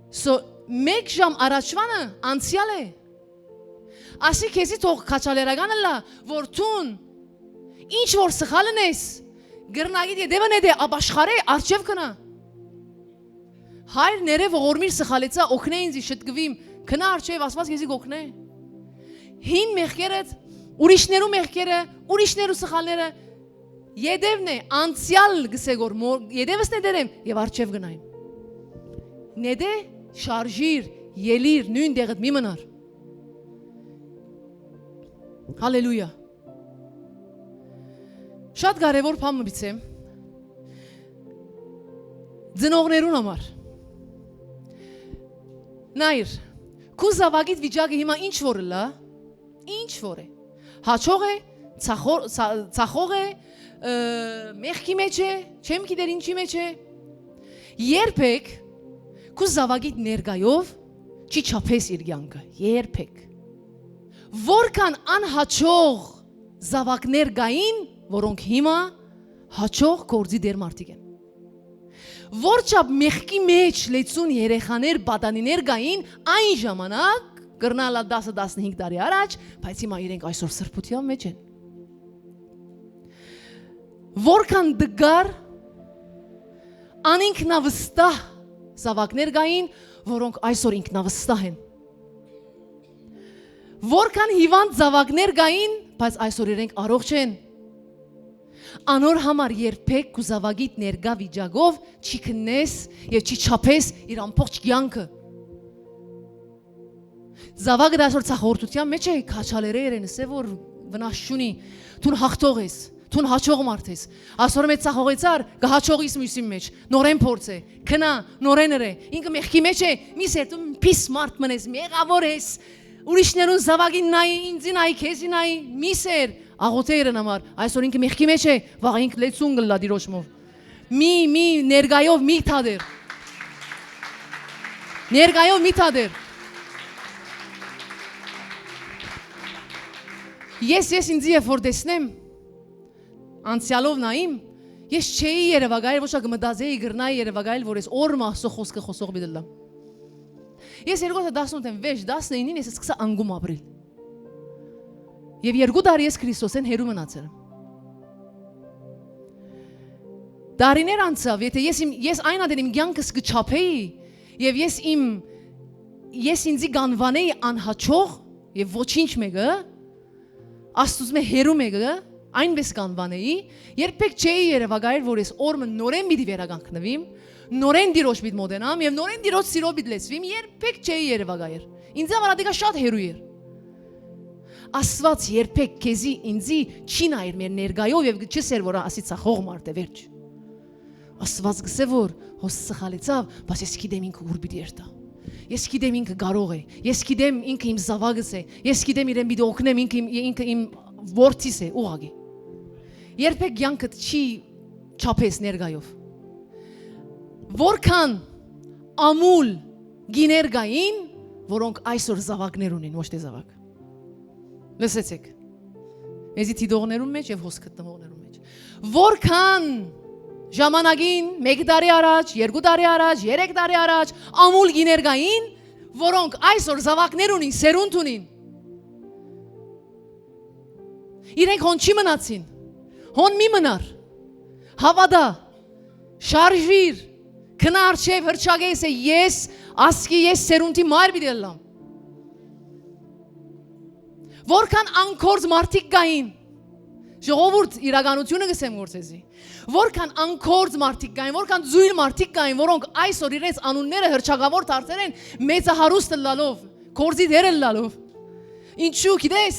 So, մէկ ժամ առաջվանը անցեալ է։ Ասի քեզի թող քաչալերական ըլլայ, որ դուն ինչ որ սխալն ես, կրնագիտ ետևը նետե, ապաշխարե, արջեւ գնա։ Հայր, ներե, ողորմիր, սխալեցայ, օգնէ ինձի, շտկուիմ, գնա արջեւ, Աստուած քեզի կօգնէ։ Հին մեղքերդ, ուրիշներու մեղքերը, ուրիշներու սխալները, ետևն է, անցեալ գսե գոր, մոր-, ետևս նետեր եմ եւ արջեւ գնայ եմ։ Նետե, շարժիր, ելիր, նոյն տեղդ մի մնար։ Հալելույա։ Շատ կարեւոր բան մը պիտի եմ ծնողներուն համար։ Նայր, քու զաւակիդ վիճակը հիմա ինչ որ ըլլայ, ինչ որ է, հաճող է, ցախո-, ցա-, ցախող է, ը, մեղքի մեջ է, չեմ գիտեր ինչի մեջ է, երբեք քու զաւակիդ ներկայով չի չափես իր կյանքը, երբեք։ Որքան անհաճող զաւակներ կային, որոնք հիմա հաճող գործի դեր մարդիկ են։ Որ չափ մեղքի մեջ լեցուն երեխաներ, պատանիներ կային այն ժամանակ, կրնայ ըլլալ տասը, տասնհինգ տարի առաջ, բայց հիմա իրենք այսօր սրբութեան մեջ են։ Որքան դգար անինքնավստահ զաւակներ կային, որոնք այսօր ինքնավստահ են։ Որքան հիվանդ զաւակներ կային, բայց այսօր իրենք առողջ են։ Անոր համար երբեք քու զաւակիդ ներկայ վիճակով չի քննես եւ չի չափես իր ամբողջ կյանքը։ Զաւակը դա այսօր ցախորտութեան մեջ է, քաչալերե երեն ասե որ վնաս չունի, դուն հաղթող ես, դուն հաճող մարդ ես։ Այսօր մեջ ցախողեցար, կը հաճողիս մյուսին մեջ, նորեն փորձ է, քնա, նորեն ըրե, ինքը մեղքի մեջ է, մի սեր, դու պիս մարդ մնես, մեղավոր ես, ուրիշներուն զաւակին նայի, ինձի նայի, քեզի նայի, մի սեր, աղոթե իրեն համար, այսօր ինքը մեղքի մեջ է, վաղը ինքը լեցուն կլլա դիրոջմով։ Մի, մի, ներկայով մի թադեր։ Ներկայով մի թադեր։ Ես, ես ինձի երբ որ տեսնեմ, անցյալով նայիմ, ես չէի երևակայել, ոչ ալ կը մտածեի, կրնայի երևակայել, որ ես օր մը Աստծո խոսքը խոսող պիտի ըլլամ։ Ես երկու հազար տասնութ եմ վեճ, տասնինին ես սկսա անկում ապրիլ։ Եւ երկու տարի ես Քրիստոսեն հեռու մնացել եմ։ Տարիներ անցաւ, եթե ես իմ, ես այն ատեն իմ կյանքս կը չափեի, եւ ես իմ, ես ինձի կանվանեի անհաճող եւ ոչինչ մեկը, Աստուծմէ հեռու մեկը, այնպես կանվանեի, երբեք չէի երևակայել, որ ես օր մը նորեն պիտի վերականգնվիմ, նորեն Տիրոջ պիտի մոտենամ եւ նորեն Տիրոջ սիրով պիտի լեցվիմ, երբեք չէի երևակայել։ Ինձ համար ատիկա շատ հեռու էր։ Աստուած երբեք քեզի, ինձի չի նայեր մեր ներկայով եւ չսեր, որ ասի ցախող մարդ է, վերջ։ Աստուած գսե որ հոս սխալեցաւ, բայց ես գիտեմ ինքը ուր պիտի երթայ։ Ես գիտեմ ինքը կարող է, ես գիտեմ ինքը իմ զավակս է, ես գիտեմ իրեն պիտի օգնեմ, ինքը իմ, ինքը իմ որդիս է, ուղղակի։ Երբեք կյանքդ չի չափես ներկայով։ Որքան ամուլ գիներ կային, որոնք այսօր զավակներ ունին, ոչ թե զավակ։ Լսեցեք։ Մեզի դիտողներուն մեջ եւ հոս գտնողներուն մեջ։ Որքան ժամանակին, մեկ տարի առաջ, երկու տարի առաջ, երեք տարի առաջ, ամուլ գիներ կային, որոնք այսօր զավակներ ունին, սերունդ ունին։ Իրենք հոն չի մնացին։ Հոն մի մնար։ Հաւատա, շարժիր, Գնա առջեւ, հռչակե, ըսէ, ես, ասկի ես սերունդի մայր պիտի ըլլամ։ Որքան անգործ մարդիկ կային, ժողովուրդ, իրականութիւնը կ'ըսեմ որ ձեզի, որքան անգործ մարդիկ կային, որքան ձոյլ մարդիկ կային, որոնք այսօր իրենց անունները հռչակաւոր դարձեր են, մեծահարուստ ըլլալով, գործի տեր ըլլալով։ Ինչու՞ գիտես,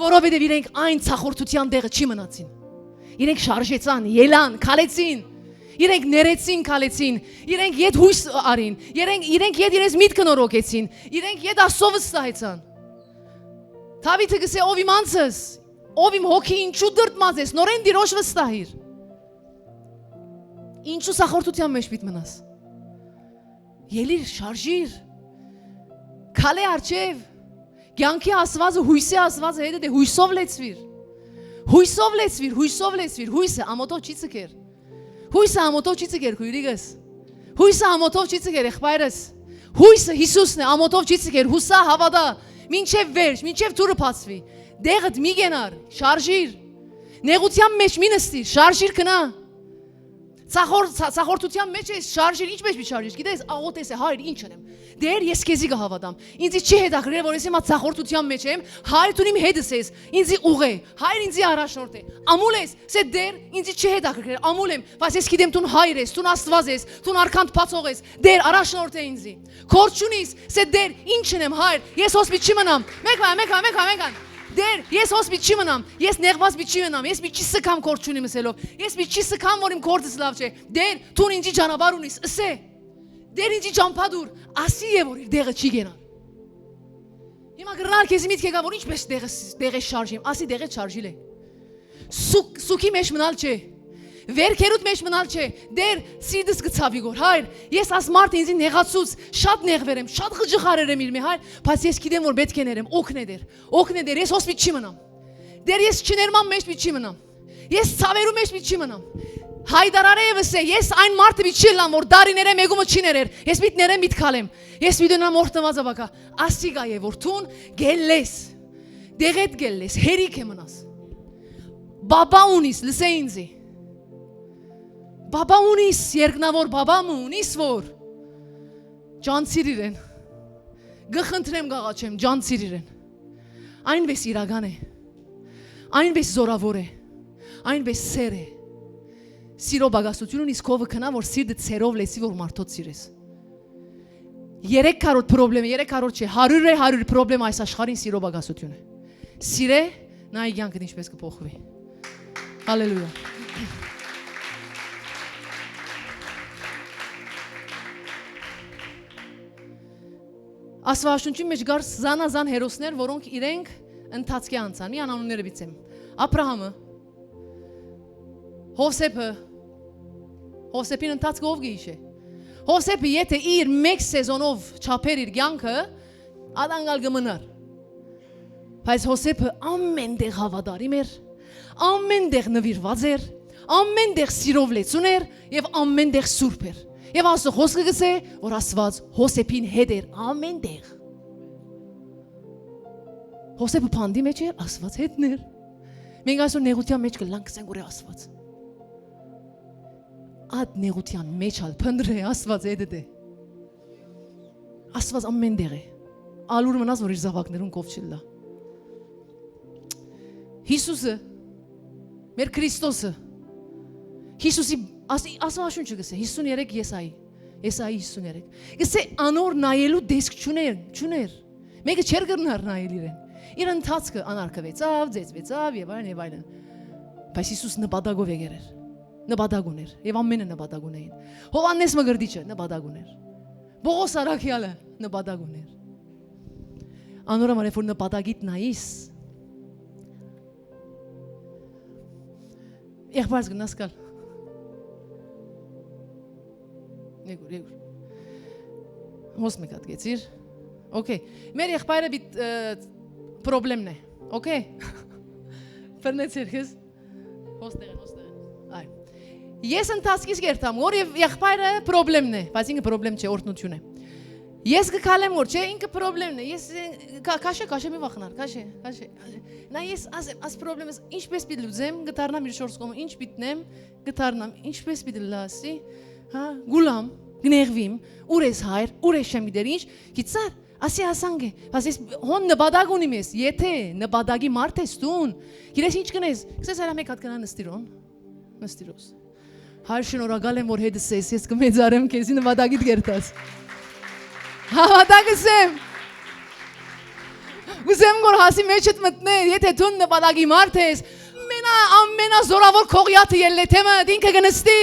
որովհետեւ իրենք այն ցախորտութեան տեղը չի մնացին։ Իրենք շարժեցան, ելան, քալեցին։ Իրենք ներեցին, քալեցին։ Իրենք ետ յոյս առին։ Իրենք, իրենք ետ իրենց միտքը նորոգեցին։ Իրենք ետ Աստծո վստահեցան։ Դաւիթը կ'ըսէ, ով իմ անձս, ով իմ հոգի, ինչու դրդմած ես, նորէն Տիրոջ վստահիր։ Ինչու ցախորտութեան մէջ պիտի մնաս։ Ելի՛ր, շարժիր, քալէ առջեւ։ Կեանքի Աստուածը, յոյսի Աստուածը հետդ է, յոյսով լեցուիր։ Յոյսով լեցուիր, յոյսով լեցուիր, յոյսը ամօթով չի ձգեր։ Յոյսը ամօթով չի ձգեր, քոյրիկս։ Յոյսը ամօթով չի ձգեր, եղբայրս։ Յոյսը Յիսուսն է, ամօթով չի ձգեր, յուսա, հաւատա, մինչեւ վերջ, մինչեւ դուռը բացուի։ Տեղդ մի կենար, շարժիր։ Նեղութեան մէջ մի նստիր, շարժիր, գնա։ Ցախոր-, ցա-, ցախորտութեան մէջ ես, շարժիր, ինչպէս մի շարժիր, գիտես, աղօթես է, Հայր, ի՞նչ ընեմ։ Տէր, ես քեզի կը հաւատամ։ Ինձի չի հետաքրքրեր, որ ես հիմա ցախորտութեան մէջ եմ, Հայր, դուն իմ հետս ես, ինձի ուղղէ, Հայր, ինձի առաջնորդէ։ Ամուլ ես, սէ, Տէր, ինձի չի հետաքրքրեր, ամուլ եմ, բայց ես գիտեմ դուն Հայր ես, դուն Աստուած ես, դուն արքանդ բացող ես, Տէր, առաջնորդէ ինձի։ Գործ չունիս, սէ, Տէր, ի՞նչ ընեմ, Հայր, ես հոս պիտի մնամ։ Մեկ այ, մեկ այ, մեկ այ, մեկ այ։ Տէր, ես հոս պիտի մնամ, ես նեղուած պիտի մնամ, ես պիտի սգամ գործ չունի մսելով, ես պիտի սգամ, որ իմ գործս լաւ չէ։ Տէր, դուն ինձի ճանապարհ ունիս, ըսէ։ Տէր, ինձի ճամբայ տուր, ասի է, որ իր տեղը չի կենար։ Հիմա կրնար քեզի միտք եկայ, որ ինչպէս տեղը, տեղը շարժեմ, ասի, տեղը շարժիլ է։ Սուք, սուքի մէջ մնալ չէ։ Վերքերուդ մէջ մնալ չէ։ Տէր, սիրտս կը ցաւի գոր, Հայր, ես աս մարդ ինձի նեղացուց, շատ նեղուեր եմ, շատ ղճղարեր եմ իր մէ, Հայր, բայց ես գիտեմ, որ պէտք է ներեմ, օգնէ, Տէր, օգնէ, Տէր, ես հոս պիտի մնամ։ Տէր, ես չներման մէջ պիտի մնամ։ Ես ցաւերու մէջ պիտի մնամ։ Հայտարարէ եւ ըսէ, ես այն մարդը պիտի չըլլամ, որ տարիներէ մեկումը չի ներեր։ Ես պիտի ներեմ, պիտի քալեմ։ Ես պիտի ունենամ օրհնուածը բակա։ Ասիկա է, որ դուն գելլես, դեղետ գելլես, հերիք է մնաս։ Բաբա ունիս, լսէ ինձի։ Բաբա ունիս, երկնաւոր բաբա մը ունիս, որ ճանցիր իրեն։ Գ խնդրեմ, գաղաչեմ, ճանցիր իրեն։ Այնպես իրական է, այնպես զորաւոր է, այնպես սեր է։ Սիրո բագասութիւնն իսկ հովը քնա, որ սիրտը ցերով լեցի, որ մարդոց սիրես։ Երեք քառորդ պրոբլեմը, երեք քառորդ չէ, հարիւրը հարիւր պրոբլեմ այս աշխարհին սիրո բագասութիւն է։ Սիրե, նայ կյանքդ ինչպես կփոխուի։ Հալելույա։ Աստուածաշունչի մեջ կար զանազան հերոսներ, որոնք իրենք ընթացքի անցան, մի անանունները բիցեմ։ Աբրահամը, Հովսեփը, Հովսեփին ընթացքը ով կը հիշէ։ Հովսեփը, եթե իր մեկ սեզոնով չափեր իր կյանքը, ատանկալ կը մնար։ Բայց Հովսեփը ամեն տեղ հաւատարիմ էր, ամեն տեղ նվիրված էր, ամեն տեղ սիրով լեցուն էր եւ ամեն տեղ սուրբ էր։ Եւ Աստծո խոսքը կ'ըսէ, որ Աստուած Հովսեփին հետ էր ամեն տեղ։ Հովսեփը բանտի մեջ էր, Աստուած հետն էր։ Մենք այսօր նեղութեան մեջ կ'ըլլանք, կ'ըսենք, որ է Աստուած։ Այդ նեղութեան մեջ ալ փնտռէ, Աստուած հետդ է։ Աստուած ամեն տեղ է։ Ալուր մնաս, որ իր զաւակներուն կով չըլլայ։ Յիսուսը, մեր Քրիստոսը, Յիսուսի, աս-, Աստուածաշունչը կ'ըսէ, հիսուն երեք Եսայի, Եսայի հիսուն երեք։ Կ'ըսէ, անոր նայելու տեսք չուներ, չուներ։ Մեկը չէր կրնար նայել իրեն։ Իր ընթացքը անարգուեցաւ, ծեծուեցաւ եւ այլն եւ այլն։ Բայց Յիսուս նպատակով եկեր էր։ Նպատակ ուներ եւ ամենը նպատակ ունեին։ Յովհաննէս Մկրտիչը նպատակ ուներ։ Պողոս առաքեալը նպատակ ուներ։ Անոր համար, երբ որ նպատակիդ նայիս, եղբայրս գնաս գալ։ Եկուր, եկուր։ Հոս մի կատկեցիր։ Okay։ Մեր եղբայրը պիտ, ը, պրոբլեմն է։ Okay։ Բռնեցիր քեզ։ Հոս տեղին, հոս տեղին։ Այ։ Ես ընթացքիս կերտամ, որ եւ եղբայրը պրոբլեմն է, բայց ինքը պրոբլեմ չէ, օրհնություն է։ Ես կը քալեմ, որ չէ, ինքը պրոբլեմն է։ Ես, ը, քա-, քաշե, քաշե, մի վախնար, քաշե, քաշե, քաշե։ Նա ես ասեմ, աս պրոբլեմս ինչպես պիտի լուծեմ, կդառնամ իր շորս կողմը, ինչ պիտի նեմ, կդառնամ, ինչպես պիտի լասի, հա, գուլամ, կնեղվիմ, ուր ես հայր, ուր ես չեմ գիտեր ինչ, գիցար, ասի ասանկ է, բայց ես հոն նպատակ ունիմ ես, եթե նպատակի մարդ ես դուն, գիտես ինչ կնես, կսես այլա մեկ հատ կնա նստիրոն, նստիրոս։ Հայր շնորհակալ եմ, որ հետս ես, ես կմեծարեմ քեզի նպատակիդ կերտած։ Հավատա կսեմ, կուզեմ որ հասի մեջդ մտնե, եթե դուն նպատակի մարդ ես, ամենա, ամենա զորավոր քողիաթը ելլեթեմը, ինքը կնստի,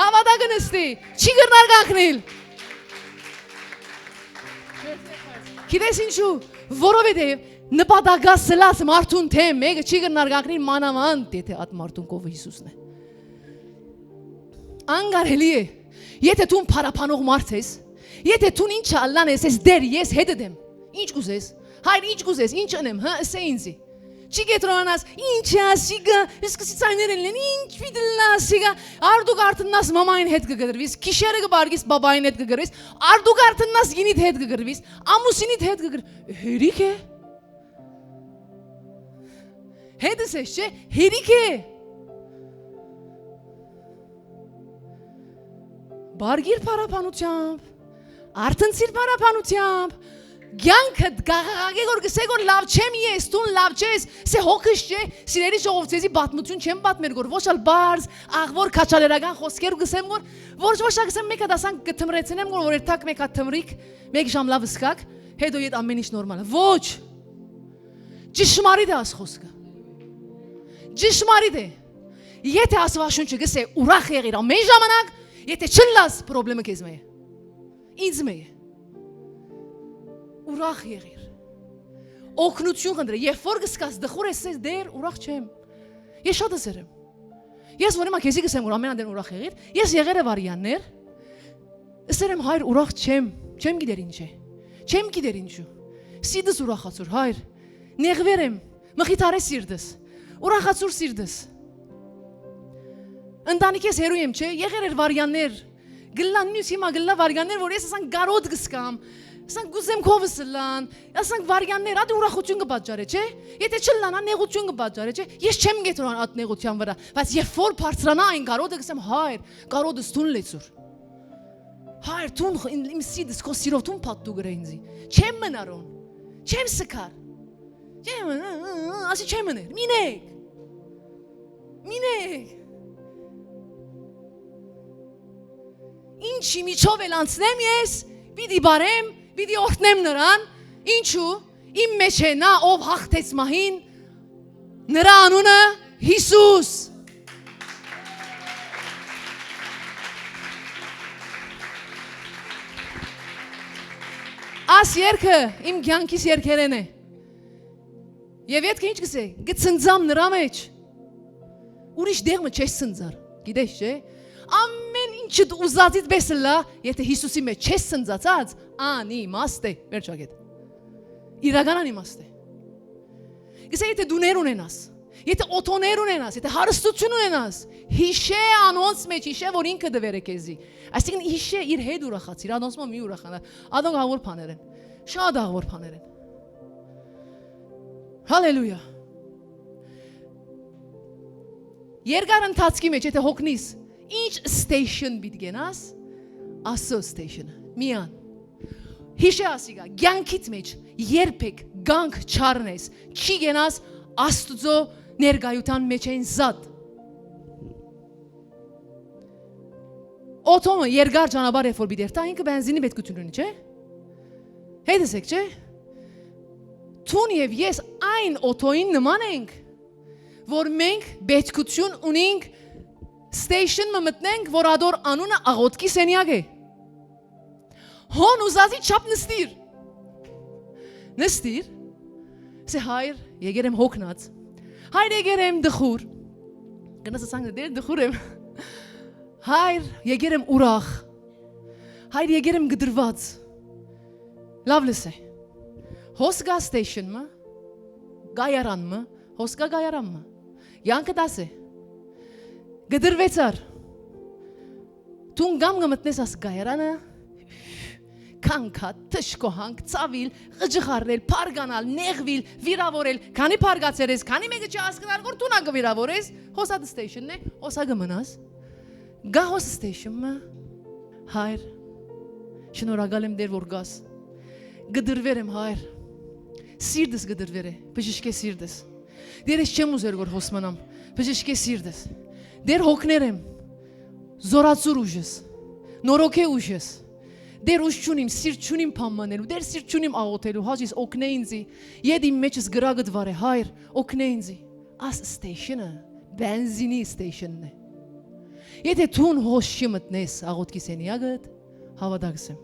հավատա կնստի, չի կրնար կանգնիլ։ Գիտես ինչու, որովհետև նպատակասլաց մարդուն դեմ մեկը չի կրնար կանգնիլ, մանաւանդ եթե այդ մարդուն կովը Յիսուսն է։ Անկարելի է, եթե դուն փարապանող մարդ ես, եթե դուն ինչ ալլան ես, ես դեր, ես հետդ եմ, ինչ կուզես, հայր, ինչ կուզես, ինչ ընեմ, հա, ըսե ինձի։ Չի կետրոնանաս, ինչ է ասիկը, սկսի ցայներ են լեն, ինչ պիտի լա ասիկը, արդու կարթննաս մամային հետ կգրվիս, քիշերը կբարգիս բաբային հետ կգրվիս, արդու կարթննաս գինիդ հետ կգրվիս, ամուսինիդ հետ կգր-, հերիք է։ Հետս ես, չէ, հերիք է։ Բարգիր փարապանությամբ, արթնցիր փարապանությամբ, կյանքդ գաղաղակե գոր գսե գոր լավ չեմ ես, դուն լավ չես, սե հոգս չէ, սիրելի ժողովուրդ, ձեզի պատմություն չեմ պատմեր գոր, ոչ ալ բարձ, աղվոր քաչալերական խոսքեր գսեմ գոր, ոչ, ոչ ալ գսեմ մեկ հատ ասանք կթմրեցնեմ գոր, որ երթակ մեկ հատ թմրիկ, մեկ ժամ լավ սկակ, հետո ետ ամեն ինչ նորմալ է։ Ոչ, ճշմարիտ է աս խոսքը, ճշմարիտ է, եթե ասվա շունչը գսե ուրախ եղիր ամեն ժամանակ, եթե չլլաս պրոբլեմը քեզ մե է, ինձ մե է, ուրախ եղիր, օգնություն խնդրե, երբ որ գսկաս դխուր ես, ես դեր ուրախ չեմ, ես շատ ըսեր եմ, ես որ հիմա քեզի գսեմ որ ամեն անդեն ուրախ եղիր, ես եղեր է վարիաններ, ըսեր եմ հայր ուրախ չեմ, չեմ գիտեր ինչ է, չեմ գիտեր ինչու, սիրտս ուրախացուր հայր, նեղվեր եմ, մխիթարե սիրտս, ուրախացուր սիրտս, ընտանիքես հերու եմ չէ, եղեր էր վարիաններ, գլլան նույնս հիմա գլլա վարիաններ որ ես ասան գարոտ գսկամ, ասան գուզեմ քովս լան, ասան վարիաններ, ատի ուրախություն կպատճառե չէ, եթե չլլանա նեղություն կպատճառե չէ, ես չեմ գետրոն այդ նեղության վրա, բայց երբ որ բարձրանա այն գարոտը գսեմ հայր, գարոտս դուն լեցուր, հայր դուն, իմ սիրտս քո սիրով դուն փատտու գրե ինձի, չեմ մնարոն, չեմ սկար, չեմ, ասի չեմ մներ, մինեք, մինեք, ինչի միջով էլ անցնեմ ես, պիտի բարեմ, պիտի օրհնեմ նրան, ինչու, իմ մեջ է նա ով հաղթեց մահին, նրա անունը Յիսուս։ Աս երկը իմ կյանքիս երկերեն է։ Եվ ետքը ինչ կսե, կցնձամ նրա մեջ, ուրիշ դեղ մը չես ցնձար, գիտես չէ, ամեն ինչդ ուզածիդ պէս լա, եթե Յիսուսի մեջ չես ցնձացած, անիմաստ է, վերջագետ, իրական անիմաստ է, կսե եթե դուներ ունենաս, եթե օթոներ ունենաս, եթե հարստություն ունենաս, յիշե անոնց մեջ, յիշե որ ինքը դվեր է քեզի, այսինքն յիշե իր հետ ուրախացիր, անոնց մը մի ուրախանա, ադոնք աղոր բաներ են, շատ աղոր բաներ են, հալելույա։ Երկար ընթացքի մեջ եթե հոգնիս, ինչ station պիտի գնաս, ասո station-ը, միան։ Յիշե ասիկա, կյանքիդ մեջ երբեք կանգ չառնես, չի գնաս Աստուծո ներկայության մեջ այն զատ։ Օթոմը երկար ճանապարհ է որ պիտի երթա, ինքը բենզինի պետքություն ունի, չէ՞։ Հետս եք, չէ՞։ Թուն եւ ես այն օթոյին նման ենք, որ մենք պետքություն ունենք station մը մտնենք, որ ադոր անունը աղոտքի սենյակ է։ Հոն ուզածի չափ նստիր։ Նստիր։ Սե հայր, եկեր եմ հոգնած։ Հայր, եկեր եմ դխուր։ Գնաս ասանք դեր դխուր եմ։ Հայր, եկեր եմ ուրախ։ Հայր, եկեր եմ գդրված։ Լավ լսե։ Հոս գա station մը, գայարան մը, հոս գա գայարան մը։ Յանքը դաս է։ Գդրվեցար։ Դուն կամ կը մտնես աս գայարանը, քանքա, թշկոհանք, ծաւիլ, ղճղարնել, փարգանալ, նեղվիլ, վիրավորել, քանի փարգացեր ես, քանի մեկը չի հասկնար, որ դու նա կը վիրավորես, հոսա station-ն է, հոսա կը մնաս։ Կա հոս station մը, Հայր, շնորհակալ եմ, Տեր, որ կաս։ Կտրուեր եմ, Հայր։ Սիրտս կտրուեր է, բժշկէ սիրտս։ Տեր, ես չեմ ուզեր, որ հոս մնամ, բժշկէ սիրտս։ Տեր, հոգներ եմ, զորացուր ուժս, նորոգէ ուժս։ Տեր, ուժ չունիմ, սիրտ չունիմ բան մնելու, Տեր, սիրտ չունիմ աղոթելու, հաճիս օգնէ ինձի, եթ իմ մեջս կրակդ վարէ, Հայր, օգնէ ինձի։ Աս station-ը բենզինի station-ն է։ Եթէ դուն հոս չի մտնես աղոթքի սենեակդ, հաւատա գսեմ,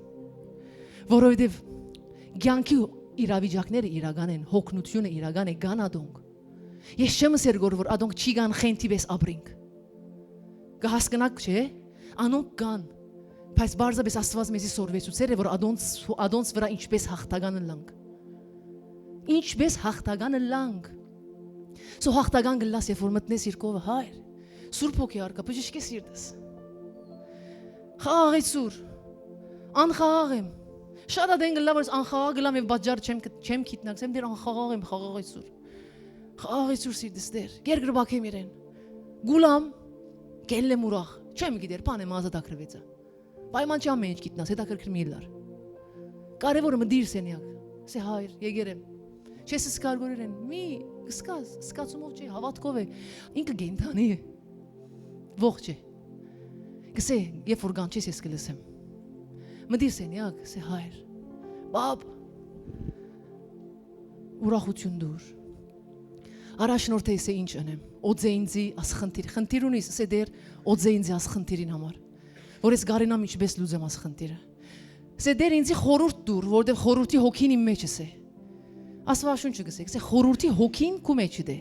որովհետեւ կեանքի իրավիճակները իրական են, հոգնութիւնը իրական է, կան ատոնք։ Ես չեմ ըսեր, որ, որ ատոնք չի կան, խենթի պէս ապրինք։ Կը հասկնաք, չէ՞։ Անոնք կան, բայց պարզապէս Աստուած մեզի սորվեցուցեր է, որ ատոնց, ատոնց վրայ ինչպէս յաղթական ըլլանք։ Ինչպէս յաղթական ըլլանք։ Սո յաղթական կ'ըլլաս, երբ որ մտնես իր կովը, Հայր, Սուրբ Հոգի արկայ, բժշկէ սիրտս։ Խաղաղեցուր, անխաղաղ եմ։ Շատ ատեն կ'ըլլայ, որ ես անխաղաղ կ'ըլլամ եւ պատճառ չեմ գ-, չեմ գիտնակ, ասեմ, Տեր, անխաղաղ եմ, խաղաղեցուր։ Խաղաղեցուր սիրտս, Տեր, կերկրպագեմ իրեն։ Կ'ուլամ, կ'ելլեմ ուրախ, չեմ գիտեր, բան եմ, ազատագրուեցայ։ Պայման չի, ամէն ինչ գիտնաս, հետաքրքիր մի ըլլար։ Կարեւորը մտիր սենեակ, ասէ, Հայր, եկեր եմ։ Չես զգար, որ իրեն, մի, կ'զգաս, զգացումով չէ, հաւատքով է, ինքը կենդանի է, ողջ է։ Կ'ըսէ, երբ որ կանչես, ես կը լսեմ։ Մտիր սենեակ, ասէ, Հայր, պապ, ուրախութիւն տուր։ Առաջնորդը, ասէ, ինչ ընեմ, օծէ ինձի աս խնդիր, խնդիր ունիս, ասէ, Տեր, օծէ ինձի աս խնդիրին համար, որ ես կարենամ ինչպէս լուծեմ աս խնդիրը։ Ասէ, Տեր, ինձի խորհուրդ տուր, որտեւ խորհուրդի հոգին իմ մեջս է։ Աստուածաշունչը կ'ըսէ, կ'ըսէ, խորհուրդի հոգին քու մեջդ է։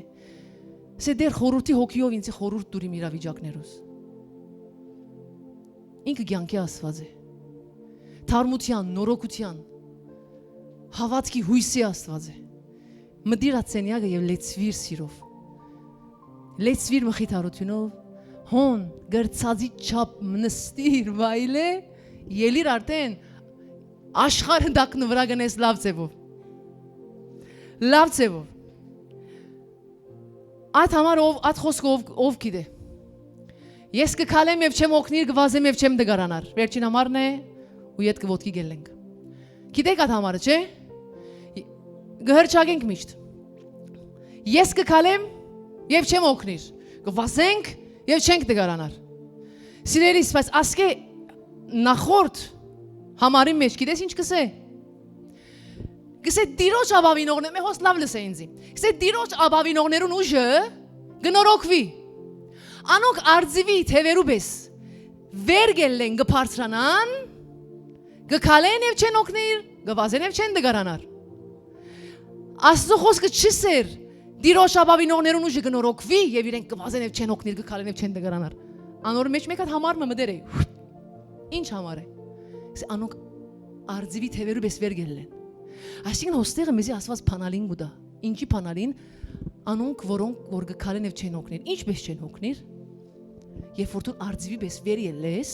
Ասէ, Տեր, խորհուրդի հոգիով ինձի խորհուրդ տուր իմ իրավիճակներուս։ Ինքը կեանքի Աստուած է, թարմութեան, նորոգութեան, հաւատքի, յոյսի Աստուած է։ Մտիր ատ սենեակը եւ լեցուիր սիրով, լեցուիր մխիթարութիւնով, հոն կրցածի չափ նստիր, վայելէ, ելիր արդեն աշխարհը տակնը վրայ կ'ընես լաւ ձեւով։ Լաւ ձեւով։ Այդ համար ով, այդ խոսքը ով, ով գիտէ։ Ես կը քալեմ եւ չեմ օգնիր, կը վազեմ եւ չեմ տկարանար։ Վերջին համարն է ու ետքը ոտքի կ'ելլենք։ Գիտեք այդ համարը, չէ՞։ Կը հրճակենք միշտ։ Ես կը քալեմ եւ չեմ օգնիր, կը վազենք եւ չենք տկարանար։ Սիրելիս, բայց ասկէ նախորդ համարին մէջ գիտես ինչ կ'ըսէ։ Կ'ըսէ, Տիրոջ ապաւինողներ, մէ հոս լաւ լսէ ինձի։ Կ'ըսէ, Տիրոջ ապաւինողներուն ուժը կը նորոգուի։ Անոնք արծիւի թեւերու պէս վեր կ'ելլեն, կը բարձրանան, կը քալեն եւ չեն օգնիր, կը վազեն եւ չեն տկարանար։ Աստուծոյ խօսքը չի սեր, Տիրոջ ապաւինողներուն ուժը կը նորոգուի եւ իրենք կը վազեն եւ չեն օգնիր, կը քալեն եւ չեն տկարանար։ Անոր մէջ մէկ հատ համար մը մտեր է։ Ինչ համար է։ Կ'ըսէ, անոնք արծիւի թեւերու պէս վեր կ'ելլեն։ Այսինքն, հոստեղը մեզի Աստուած բանալին կու տայ։ Ինչի բանալին, անոնք, որոնք որ կը քալեն եւ չեն օգնիր։ Ինչպէս չեն օգնիր, երբ որ դու արծիւի պէս վեր ելլես,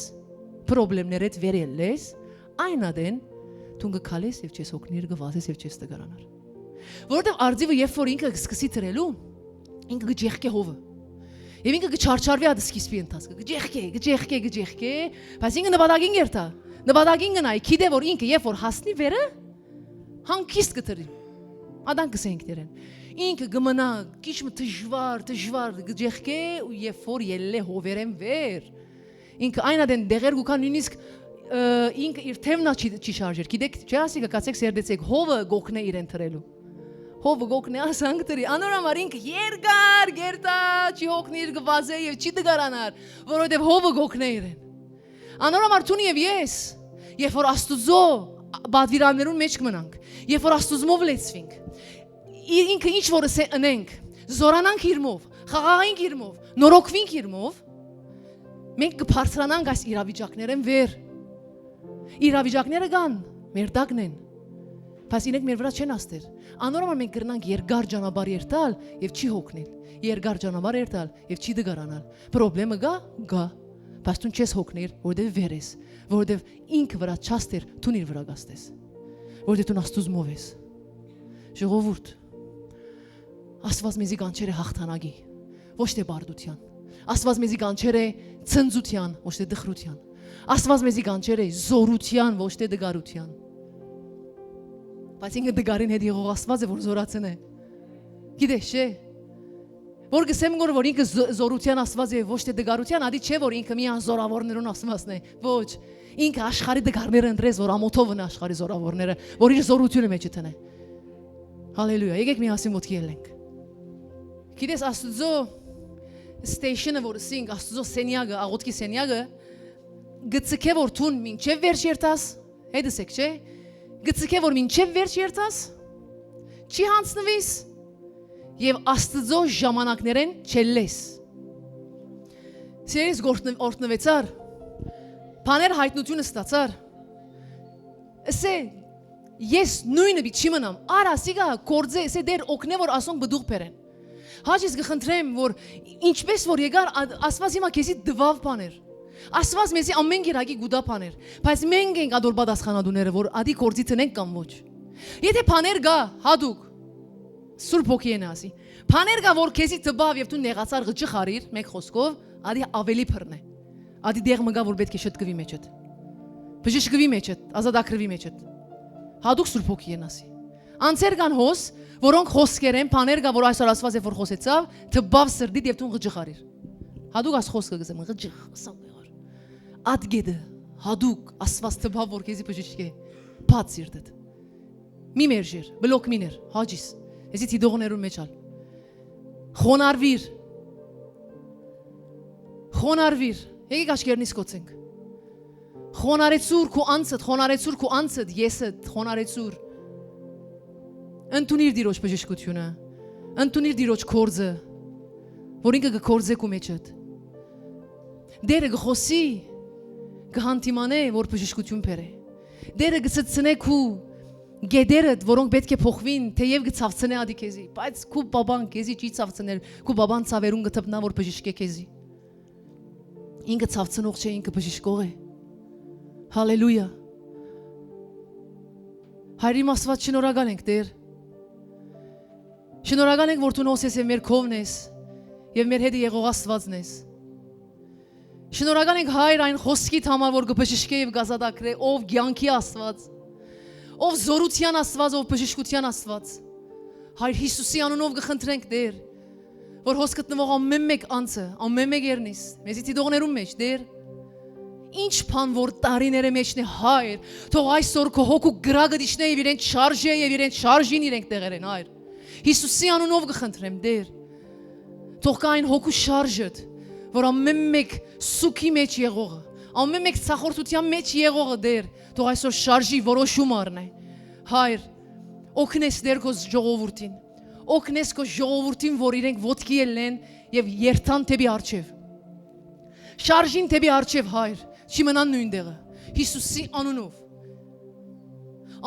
պրոբլեմներէդ վեր ելլես, այն ատեն դուն կը քալես եւ չես օգնիր, կը վազես եւ չես տկարանար։ Որովհետեւ արծիւը, երբ որ ինքը կ'սկսի դրելու, ինքը կը ջեղկէ հովը։ Եւ ինքը կը չարչարուի այդ սկիզբի ընթացքը, կը ջեղկէ, կը ջեղկէ, կը ջեղկէ, բայց ինքը նպատակին կ'երթայ։ Նպատակին գնայ, գիտէ որ ինքը, երբ որ հասնի վերը, հանգիստ կը դրի։ Ատան կ'ըսենք դերեն։ Ինքը կը մնայ քիչ մը դժուար, դժուար կը ջեղկէ ու երբ որ ելլէ հովերէն վեր, ինքը այն ատեն դեղեր կու գայ, նոյնիսկ, ը, ինքը իր թեւնա չի, չի շարժեր։ Գիտեք, չէ՞, ասիկա, կացեք, սերտեցեք, հովը կ'օգնէ իրեն դրելու։ Հովը կ'օգնէ, ասանք դրի։ Անոր համար ինքը երկար կ'երթայ, չի օգնիր, կը վազէ եւ չի տկարանար, որովհետեւ հովը կ'օգնէ իրեն։ Անոր համար դուն եւ ես, երբ որ Աստուծոյ պատվիրաններուն մէջ կ'մնանք, երբ որ Աստուծմով լեցուինք, ի-, ինքը ինչ որ ըսէ ընենք, զորանանք իրմով, խաղաղենք իրմով, նորոգուինք իրմով, մենք կը բարձրանանք այս իրավիճակներէն վեր։ Իրավիճակները կան, մեր տակն են, բայց իրենք մեր վրայ չեն աստեր։ Անոր համար մենք կրնանք երկար ճանապարհ երթալ եւ չի հոգնել, երկար ճանապարհ երթալ եւ չի տկարանալ։ Պրոբլեմը կա, կա, բայց դուն չես հոգնիր, որովհետեւ վեր ես, որովհետեւ ինքը վրայ չաստեր, դուն իր վրայ կաստես, որովհետեւ դուն Աստուծմով ես։ Ժողովուրդ, Աստուած մեզի կանչեր է հաղթանակի, ոչ թե բարդութեան։ Աստուած մեզի կանչեր է Ցնծութեան, ոչ թէ տխրութեան։ Աստուած մեզի կանչեր է զօրութեան, ոչ թէ տկարութեան։ Բայց ինքը տկարին հետ եղող Աստուած է, որ զօրացնէ։ Գիտես, չէ՞։ Որ կ'ըսեմ գոր, որ ինքը զօ-, զօրութեան Աստուած է, ոչ թէ տկարութեան, ադի չէ, որ ինքը միայն զօրաւորներուն Աստուածն է։ Ոչ։ Ինքը աշխարհի տկարները ընտրեց, որ ամոթով ընէ աշխարհի զօրաւորները, որ իր զօրութիւնը մէջը տնէ։ Հալելույա։ Եկեք միասին ոտքի ելենք։ Գիտես, Աստուծոյ station-ը, որ ասինք, Աստուծոյ սենեակը, աղօթքի սենեակը, գցքէ որ դուն մինչեւ վերջ երթաս, հետ ըսեք, չէ՞, գցքէ որ մինչեւ վերջ երթաս, չի յանձնուիս եւ Աստուծոյ ժամանակներէն չելլես։ Սիրելիս, գործն-, օրհնուեցար, բաներ, յայտնութիւն ստացար, ըսէ, ես նոյնը պիտի չի մնամ, արա, սիգա, գործէ, ըսէ, Տէր, օգնէ, որ ասոնք պտուղ բերեն։ Հաճիս կը խնդրեմ, որ ինչպէս որ եկար, ա-, Աստուած հիմա քեզի տուաւ բաներ։ Աստուած մեզի ամէն կերակի կու տայ բաներ, բայց մենք ենք ատոր պատասխանատուները, որ ադի գործի դնենք կամ ոչ։ Եթէ բաներ կայ, յատուկ, Սուրբ Հոգի են ասի, բաներ կայ, որ քեզի տուաւ եւ դու նեղացար, ղճղ առիր, մէկ խօսքով, ադի աւելի բռնէ։ Ադի տեղ մը կայ, որ պէտք է շտկուի մեջդ, բժշկուի մեջդ, ազատագրուի մեջդ։ Յատուկ Սուրբ Հոգի են ասի։ Անձեր կան հոս, որոնք խօսքերէն, բաներ կայ, որ այսօր Աստուած է որ խօսեցաւ, տուաւ սրտիդ եւ դուն ղճղ առիր։ Յատուկ աս խօսքը կ'ըսեմ, ղճղ, ըսամ եղար։ Ատ գետը, յատուկ Աստուած տուաւ, որ քեզի բժշկէ, բաց սիրտդ։ Մի մերժեր, բլոկ մի ներ, հաճիս, էսի դիտողներուն մեջ ալ։ Խոնարհուիր, խոնարհուիր, եկեք աչքերնիս կոչենք։ Խոնարհեցուր քու անձդ, խոնարհեցուր քու անձդ, եսդ, խոնարհեցուր։ Ընդունիր Տիրոջ բժշկութիւնը, ընդունիր Տիրոջ գործը, որ ինքը կը գործէ քու մեջդ։ Տէրը կը խօսի, կը հանդիմանէ, որ բժշկութիւն բերէ։ Տէրը կը ցցնէ քու գետերդ, որոնք պէտք է փոխուին, թէեւ կը ցաւցնէ ադի քեզի, բայց քու բաբան քեզի չի ցաւցներ, քու բաբան ցաւերուն կը դպնայ, որ բժշկէ քեզի։ Ինքը ցաւցնող չէ, ինքը բժշկող է։ Հալելույա։ Հայր իմ Աստուած, շնորհակալ ենք, Տէր։ Շնորհակալ ենք, որ դու նոյնսես եւ մեր քովն ես, եւ մեր հետը եղող Աստուածն ես։ Շնորհակալ ենք, Հայր, այն խօսքիդ համար, որ կը բժշկէ եւ կ'ազատագրէ, ով կեանքի Աստուած, ով զօրութեան Աստուած, ով բժշկութեան Աստուած։ Հայր, Յիսուսի անունով կը խնդրենք, Տէր, որ հոս գտնուող ամէն մէկ անձը, ամէն մէկ երնիս, մեզի դիտողներուն մեջ, Տէր, ինչ բան որ տարիները մեջն է, Հայր, թող այսօր քո հոգու կրակը դիչնէ եւ իրեն շարժէ եւ իրեն շարժին իրենք տեղեր են, Հայր։ Յիսուսի անունով կը խնդրեմ, Տէր, թող գայ այն հոգու շարժը, որ ամէն մէկ սուքի մեջ եղողը, ամէն մէկ ցախորտութեան մեջ եղողը, Տէր, թող այսօր շարժի, որոշում առնէ։ Հայր, օգնես, Տէր, քո ժողովուրդին, օգնես քո ժողովուրդին, որ իրենք ոտքի ելլեն եւ երթան դէպի առջեւ։ Շարժին դէպի առջեւ, Հայր, չի մնան նոյն տեղը։ Յիսուսի անունով։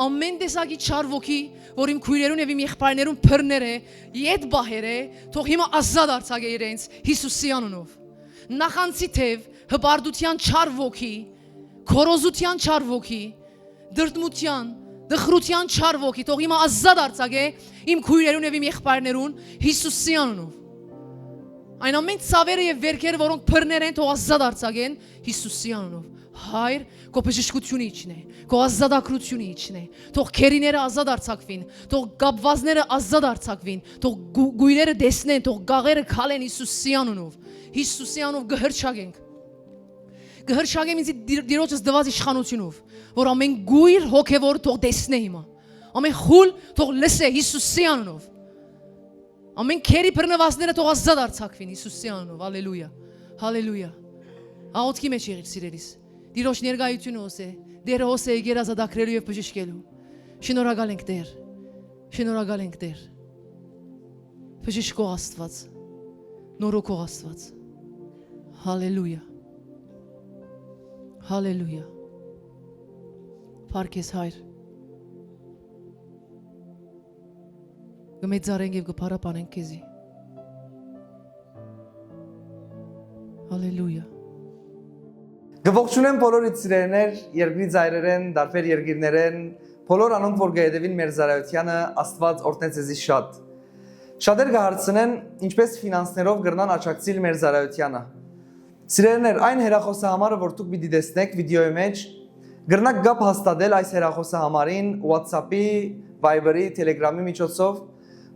Ամէն տեսակի չար ոգի, որ իմ քոյրերուն եւ իմ եղբայրներուն բռներ է, ետ պահեր է, թող հիմա ազատ արձակէ իրենց Յիսուսի անունով։ Նախանցի թեւ հպարտութեան չար ոգի, քորոզութեան չար ոգի, դրդմութեան, տխրութեան չար ոգի, թող հիմա ազատ արձակէ իմ քոյրերուն եւ իմ եղբայրներուն Յիսուսի անունով։ Այն ամէն ցաւերը եւ վերքերը, որոնք բռներ են, թող ազատ արձակեն Յիսուսի անունով։ Հայր, քո բժշկությունը իջնէ, քո ազատագրությունը իջնէ, թող գերիները ազատ արձակուին, թող կապուածները ազատ արձակուին, թող գու-, գոյրերը տեսնեն, թող գաղերը քալեն Յիսուսի անունով։ Յիսուսի անունով կը հրճակենք։ Կը հրճակեմ ինձ Տիր-, Տիրոջս տուած իշխանությունով, որ ամէն գոյր հոգեվոր թող տեսնէ հիմա։ Ամէն խուլ թող լսէ Յիսուսի անունով։ Ամէն գերի բռնուածները թող ազատ արձակուին Յիսուսի անունով։ Հալելույա։ Հալելույա։ Աղօթքի մեջ եղիր, սիրելիս։ Տիրոջ ներկայությունը հոս է։ Տէրը հոս է եկեր ազատագրելու եւ բժշկելու։ Շնորհակալ ենք, Տէր։ Շնորհակալ ենք, Տէր։ Բժշկող Աստուած, նորոգող Աստուած։ Հալելույա։ Հալելույա։ Փառք ես, Հայր։ Կը մեծարենք եւ կը փառաբանենք քեզի։ Հալելույա։ Կը ողջունեմ բոլոր իմ սիրելիներ, երկրի ծայրերէն, տարբեր երկիրներէն, բոլոր անոնք, որ կը հետեւին մեր ծառայությանը, Աստուած օրհնե ձեզի շատ։ Շատեր կը հարցնեն, ինչպէս ֆինանսներով կրնան աջակցիլ մեր ծառայությանը։ Սիրելիներ, այն հեռախոսահամարը, որ դուք պիտի տեսնէք վիդեոյի մեջ, կրնաք կապ հաստատել այս հեռախոսահամարին WhatsApp-ի, Viber-ի, Telegram-ի միջոցով,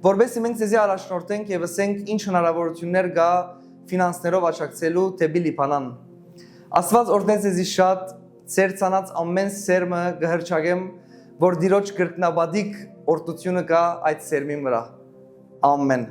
որպեսզի մենք ձեզի առաջնորդենք եւ ըսենք ինչ հնարավորություններ կա ֆինանսներով աջակցելու դէպի Լիբանան։ Աստուած օրհնե ձեզի շատ, ձեր ցանած ամէն սերմը կը հռչակեմ, որ Տիրոջ կրկնապատիկ օրհնութիւնը կայ այդ սերմին վրայ։ Ամէն։